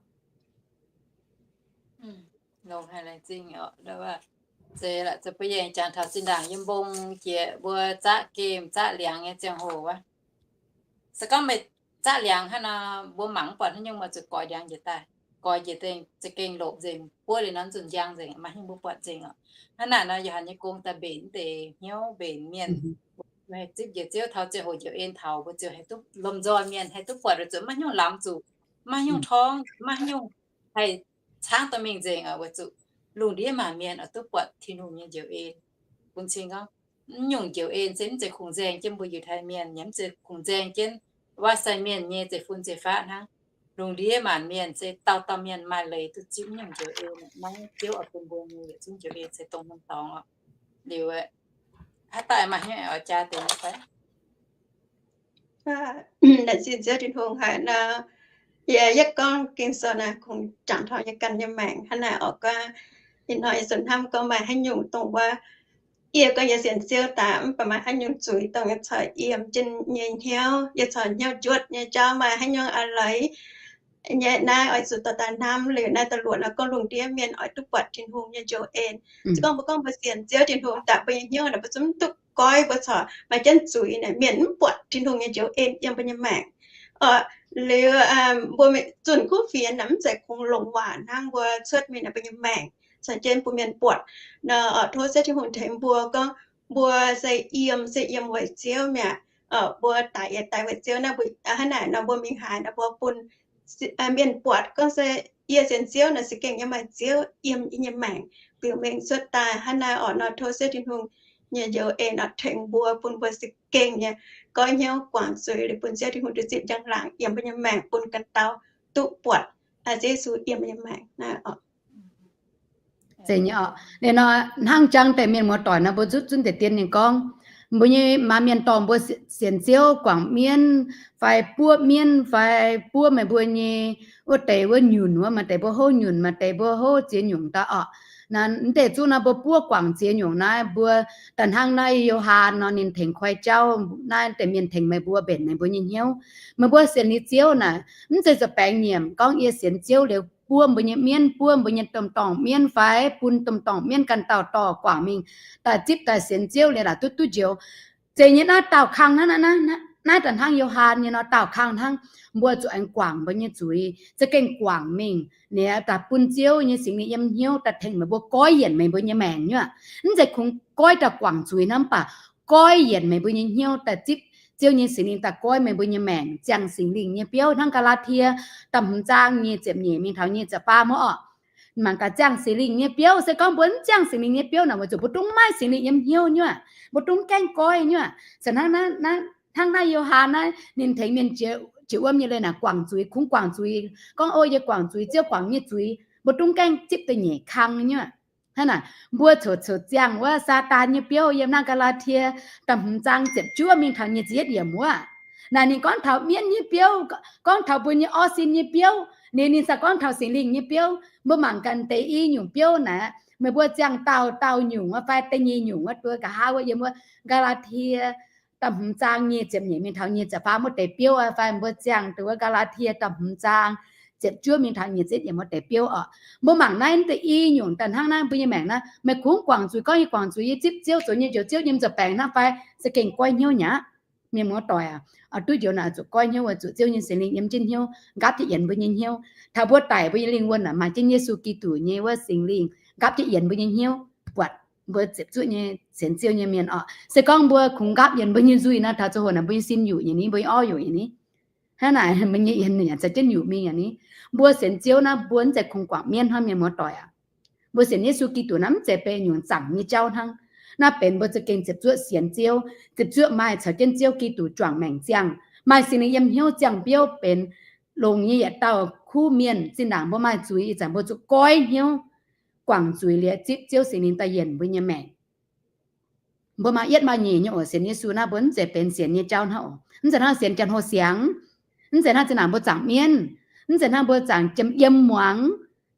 Zeiz, mbuo yie jangx taux zinh ndaangc yiem mbong jiex mbuo zaqv gemh zaqv liangx nyei ziangh hoc wuov. Se gorngv meih zaqv liangx hnangv nor, mbuo mangc mv buatc haaix nyungc, mbuo zuqc goix ndiangx njiec daaih, goix njiec daaih za'gengh lopc nzengc, buov liuz nor zuqc njang nzengc, maaih hnyungc mbuo buatc nzengc oc. Hnangv naaic nor, Yo^han nyei gong daaih mbenc deix hnyouv, mbenc mienh, haih zipv Njoux Ziouv taux ziangh hoc njoux en taux mbuo ziouc haih duqv lomh nzoih mienh, haih duqv buatc weic zuqc maiv hnyungc lamz zuqc, maiv hnyungc torngv, maiv hnyungc haih caangv dorh mingh nzengc oc, weic zuqc lungh ndiev maanc mienh oix duqv buatc Tin-Hungh nyei njoux en. Bun cing gorngv, mv nyungc njoux en se mv zeiz kungx nzaeng jienv mbuo Yiutai Mienh, yaac mv zeiz kungx nzaeng jienv wuov sai mienh nyei zeiv-fun zeiv-faqv hnangv. Lungh ndiev maanc mienh se dauh dauh mienh maaih leiz duqv zipv mv nyungc njoux en. Maiv Ziouv oix bun mbuo nyei yietc zungv njoux en se dongh norm dorngx oc. Liuz, haaix dauh maaih hnyouv oix jaa deix nyei fai? Laengz zingh Ziouv Tin-Hungh haic nor, yie yietv gorngv Ging-Sou naaic kungx jangx taux yie ganh nyei maengc hnangv naaic oc. Gorngv ih hnoi yie zuqc hnamv gorngv maaih haaix nyungc dongh wuov, yie gorngv yie sienx Ziouv daaih mv baac maaih haaix nyungc zuiz dongh yie corc yiem jienv nyei hnyouv, yie corc hnyouv njuotv nyei jauv, maaih haaix nyungc a'leiz nyei naaiv oix zuqc dorh daaih hnamv. Liuz naaiv da'luoqc nor gorngv lungh ndiev mienh oix duqv buatc Tin-Hungh nyei njoux en. Se gorngv mbuo gorngv mbuo sienx Ziouv Tin-Hungh daaih, mbuo nyei hnyouv naaic mbuo zungv duqv goiv mbuo corc maaih jienv zuiz naaic, mienh mv buatc Tin-Hungh nyei njoux en yiem mbuo nyei maengc. Liuz mbuo zunh kuv fienx naaic mv zeiz kungx longc waac hnangv, mbuo cuotv mingh naaic mbuo nyei maengc caux jienv bun mienh buatc nor. Tov Ziouv Tin-Hungh tengx mbuo gorngv mbuo se yiem, se yiem weic Ziouv mi'aqv. Mbuo daic yaac daic weic Ziouv naaiv, mbuo hnangv naaic nor mbuo mingh haaix nor mbuo bun mienh buatc gorngv se yie sienx Ziouv naaic se gengh yiem maaih Ziouv yiem yie nyei maengc. Biux mengh cuotv daaih hnangv naaiv oc nor, tov Ziouv Tin-Hungh nyei njoux en oc tengx mbuo, bun mbuo se gengh nyei goiv hnyouv guangc zuiz liuz bun Ziouv Tin-Hungh duqv zipv njang-laangc yiem mbuo nyei maengc, bun ganh dauh duqv buatc Ziouv Yesu yiem mbuo nyei maengc naaiv oc. Zeiz nyei oc. Liuz nor, hnangv jangx deix mienh muoz-doic nor, mbuo zutv zunv deix dien ninh gorngv, mbuo nyei maaz mienh dorh mbuo sienx Ziouv guangc mienv, fai buov mienv, fai buov meih mbuo nyei wuov deix wuov nyunc wuov, maaih deix mbuo houv nyunc, maaih deix mbuo houv ziex nyungc daaih oc. Naaiv deix zuqc naaiv mbuo buov guangc ziex nyungc naaiv, mbuo daaih hnangv naaiv Yo^han nor, ninh tengx koi jauv naaiv deix mienh tengx meih mbuo mbenc meih mbuo nyei hnyouv. Meih mbuo sienx liuz Ziouv naaic, mv zeiz zuqc baengx nyiemc gorngv yie sienx Ziouv liuz buov mbuo nyei mienv, buov mbuo nyei domh dorngh mienv fai bun domh dorngh mienv ganh dauh dorh guangc mingh daaih zipv daaih sienx Ziouv liuz laaic duqv duqv njoux. Zeiz nyei naaiv daauh kang hnangv, naaiv daaih hnangv Yo^han nyei nor daauh kang hnangv. Mbuo zuqc aengx guangc mbuo nyei zuiz, za'gengh guangc mingh, ninh daaih bun Ziouv nyei Singx Lingh yiem hnyouv daaih tengx meih mbuo goiv yienc meih mbuo nyei maengc nyuoqc. Mv zeiz kungx goiv daaih guangc zuiz hnangv, mv baac goiv yienc meih mbuo nyei hnyouv daaih zipv Ziouv nyei Singx Lingh daaih goiv meih mbuo nyei maengc, ziangh Singx Lingh nyei biouv hnangv Gaa^laa^tie da'hmz zaang nyic ziepc nyeic mingh taux nyic ziepc faam wuov orqc. Mangc gaax, ziangh Singx Lingh nyei biouv. Se gorngv mbuo mv ziangh Singx Lingh nyei biouv naaic, weic zuqc mbuo dungx maiv maaih Singx Lingh yiem hnyouv nyuoqc, mbuo dungx gaengh goiv nyuoqc. Se hnangv naaiv Yo^han naaiv ninh tengx mienh jiex wuom nyei leiz naaic guangc zuiz, kungx guangc zuiz, gorngv, O, yie guangc zuiz, Ziouv guangc nyei zuiz. Mbuo dungx gaengh zipv da'nyeic kang nyuoqc. Hnangv naaic, mbuo coc coc ziangh wuov Saadaan nyei biouv yiem naaiv Gaa^laa^tie da'hmz zaang ziepc juov mingh taux nyic ziepc yietv yiemc wuov. Naaic ninh gorngv taux mienv nyei biouv, gorngv taux mbuo nyei orv sin nyei biouv, ninh, ninh za'gengh gorngv taux Singx Lingh nyei biouv. Mbuo mangc gaax deix i nyungc biouv naaic, meih mbuo ziangh dauh dauh nyungc wuov fai da'nyeic nyungc wuov, duqv nqa'haav wuov yiem wuov Gaa^laa^tie da'hmz zaang nyic ziepc nyeic mingh taux nyic ziepc faam wuov deix biouv, fai mbuo ziangh duqv wuov Gaa^laa^tie da'hmz zaang ziepc juov mingh taux nyic ziepc yietv yiemc wuov deix biouv oc. Mbuo mangc naaiv deix i nyungc daaih hnangv naaiv mbuo nyei maengc naaiv, meih kungx guangc zuiz, gorngv yie guangc zuiz, yie zipv Ziouv zoux nyei njoux, Ziouv nyei mienh zoux baengc hnangv fai? Za'gengh goiv hnyouv nyaqv. Mienh muoz-doic aac, oix duqv njoux naaic zuqc goiv hnyouv, weic zuqc Ziouv nyei Singx Lingh yiem jienv hnyouv nqaapv jienv yienx mbuo nyei hnyouv. Taux mbuo daic mbuo nyei lingh wuonh naaic maaih jienv Yesu Giduc nyei wuov Singx Lingh nqaapv jienv yienx mbuo nyei hnyouv, buatc mbuo ziepc zuoqv nyei sienx Ziouv nyei mienh oc. Se gorngv mbuo kungx nqaapv yienx mbuo nyei nzuih naaic, taux ziangh hoc naaic mbuo nyei sin yuqc nyei ni, mbuo nyei orv yuqc nyei ni. Hnangv naaic, mbuo nyei yienx ninh yaac za'gengh yuqc mingh nyei ni. Mbuo sienx Ziouv naaiv, mbuo mv zeiz kungx guangc mienv hnangv, mienh muoz-doic aac. Mbuo sienx Yesu Giduc naaiv mv zeiz benx nyungc zaangc nyei jauv hnangv. Naaiv benx mbuo za'gengh ziepc zuoqv sienx Ziouv, ziepc zuoqv maaih caux jienv Ziouv Giduc juangc maengc ziangh, maaih Singx Lingh yiem hnyouv ziangh biouv benx longx nyei yietc dauh kuv mienh. Zinh ndaangc mbuo maaih zuiz ih zanc mbuo zuqc goiv hnyouv, guangc zuiz liuz zipv Ziouv Singx Lingh daaih yienc mbuo nyei maengc. Mbuo maaih yietv maaih nyeic nyei oc. Sienx Yesu naaiv mbuo mv zeiz benx sienx nyei jauv hnangv oc. Mv zeiz hnangv sienx janx-hoh siangx, mv zeiz hnangv zinh ndaangc mbuo zaangc mienv, mv zeiz hnangv mbuo zaangc jiem yiem muangx,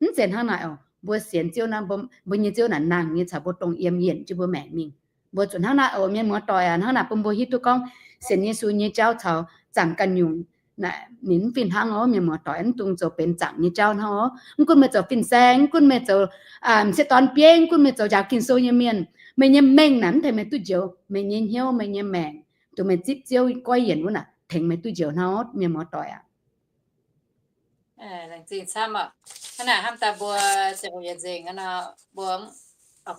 mv zeiz hnangv naaic oc. Mbuo sienx Ziouv naaiv, mbuo nyei Ziouv naaic nangh nyei caux mbuo dongh yiem yienc jienv mbuo maengc mingh. Mbuo zuqc hnangv naaiv oc, mienh muoz-doic aac. Hnangv naaic bun mbuo hiuv duqv gorngv sienx Yesu nyei jauv caux zaangc ganh nyungc naaic ninh mv fih hnangv oc, mienh muoz-doic. Mv dungx zoux benx zaangc nyei jauv hnangv oc. Mv gunv meih zoux fin-saeng, mv gunv meih zoux m'sieqv dorn bieiv, mv gunv meih zoux njaaux Ging-Sou nyei mienh, meih nyei mengh naaic mv tengx meih duqv njoux. Meih nyei hnyouv, meih nyei maengc, dongh meih zipv Ziouv goiv yienc wuov naaic tengx meih duqv njoux hnangv oc, mienh muoz-doic aac. Laengz zingh camv oc. Hnangv naaic hnamv daaih mbuo ziangh hoc yietc nzengc nor, mbuo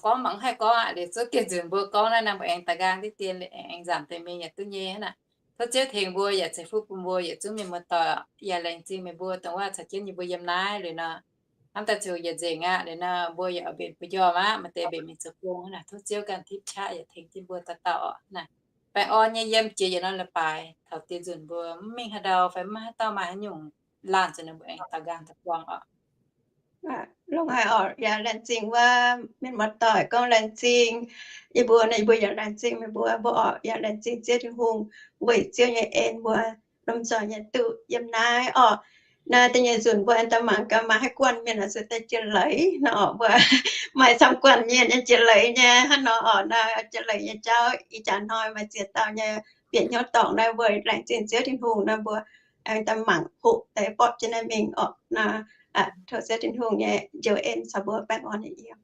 gorngv mangc haih gorngv aqv. Liuz zungv dieh nzunc mbuo gorngv naaiv naaiv mbuo aengx daaih nqaang diqv dien, aengx nzamc deix mingh yaac duqv nyei hnangv naaic. Tov Ziouv tengx mbuo yaac ceix fuqv bun mbuo yietc zungv mienh muoz-doic. Yaac laengz zingh meih mbuo dongh waac caux jienv yie mbuo yiem naaiv liuz nor. Hnamv daaih ziangh hoc yietc nzengc aqv. Liuz nor mbuo yaac oix mbenc mbuo njormh aqv, maaih deix mbenc mingh zoux gong hnangv naaic. Tov Ziouv ganh tipv qaqv yaac tengx jienv mbuo dauh dauh oc. Hnangv naaic, baengh orn nyei yiem jiex yietc norm leiz-baaix taux dieh nzunc mbuo mv mingh haaix ndau fai mv haaix dauh maaih haaix nyungc laanh nzunc naaic mbuo aengx daux nqaang daaih buangh oc. Longx haic oc. Yaac laengz zingh wuov mienh muoz-doic gorngv laengz zingh yie mbuo nor, yie mbuo yaac laengz zingh meih mbuo. Mbuo oc yaac laengz zingh Ziouv Tin-Hungh weic Ziouv nyei en mbuo lomh nzoih nyei duqv yiem naaiv oc. Naaiv da'nyeic nzunc mbuo aengx daaih mangc gaax maaih haaix guanh mienh oix zuqc daaih jiex leiz nor oc. Mbuo maaih camv guanh mienh nyei jiex leiz nyei hnangv nor oc. Naaiv jiex leiz nyei jauv ih jaax hnoi maaih ziex dauh nyei bieqc hnyouv dorngc naaiv, mbuo laengz zingh Ziouv Tin-Hungh nor, mbuo aengx daaih mangc hoqc deix borqv jienv naaiv mingh oc. Naaiv tov Ziouv Tin-Hungh nyei njoux en caux mbuo baengh orn nyei yiem.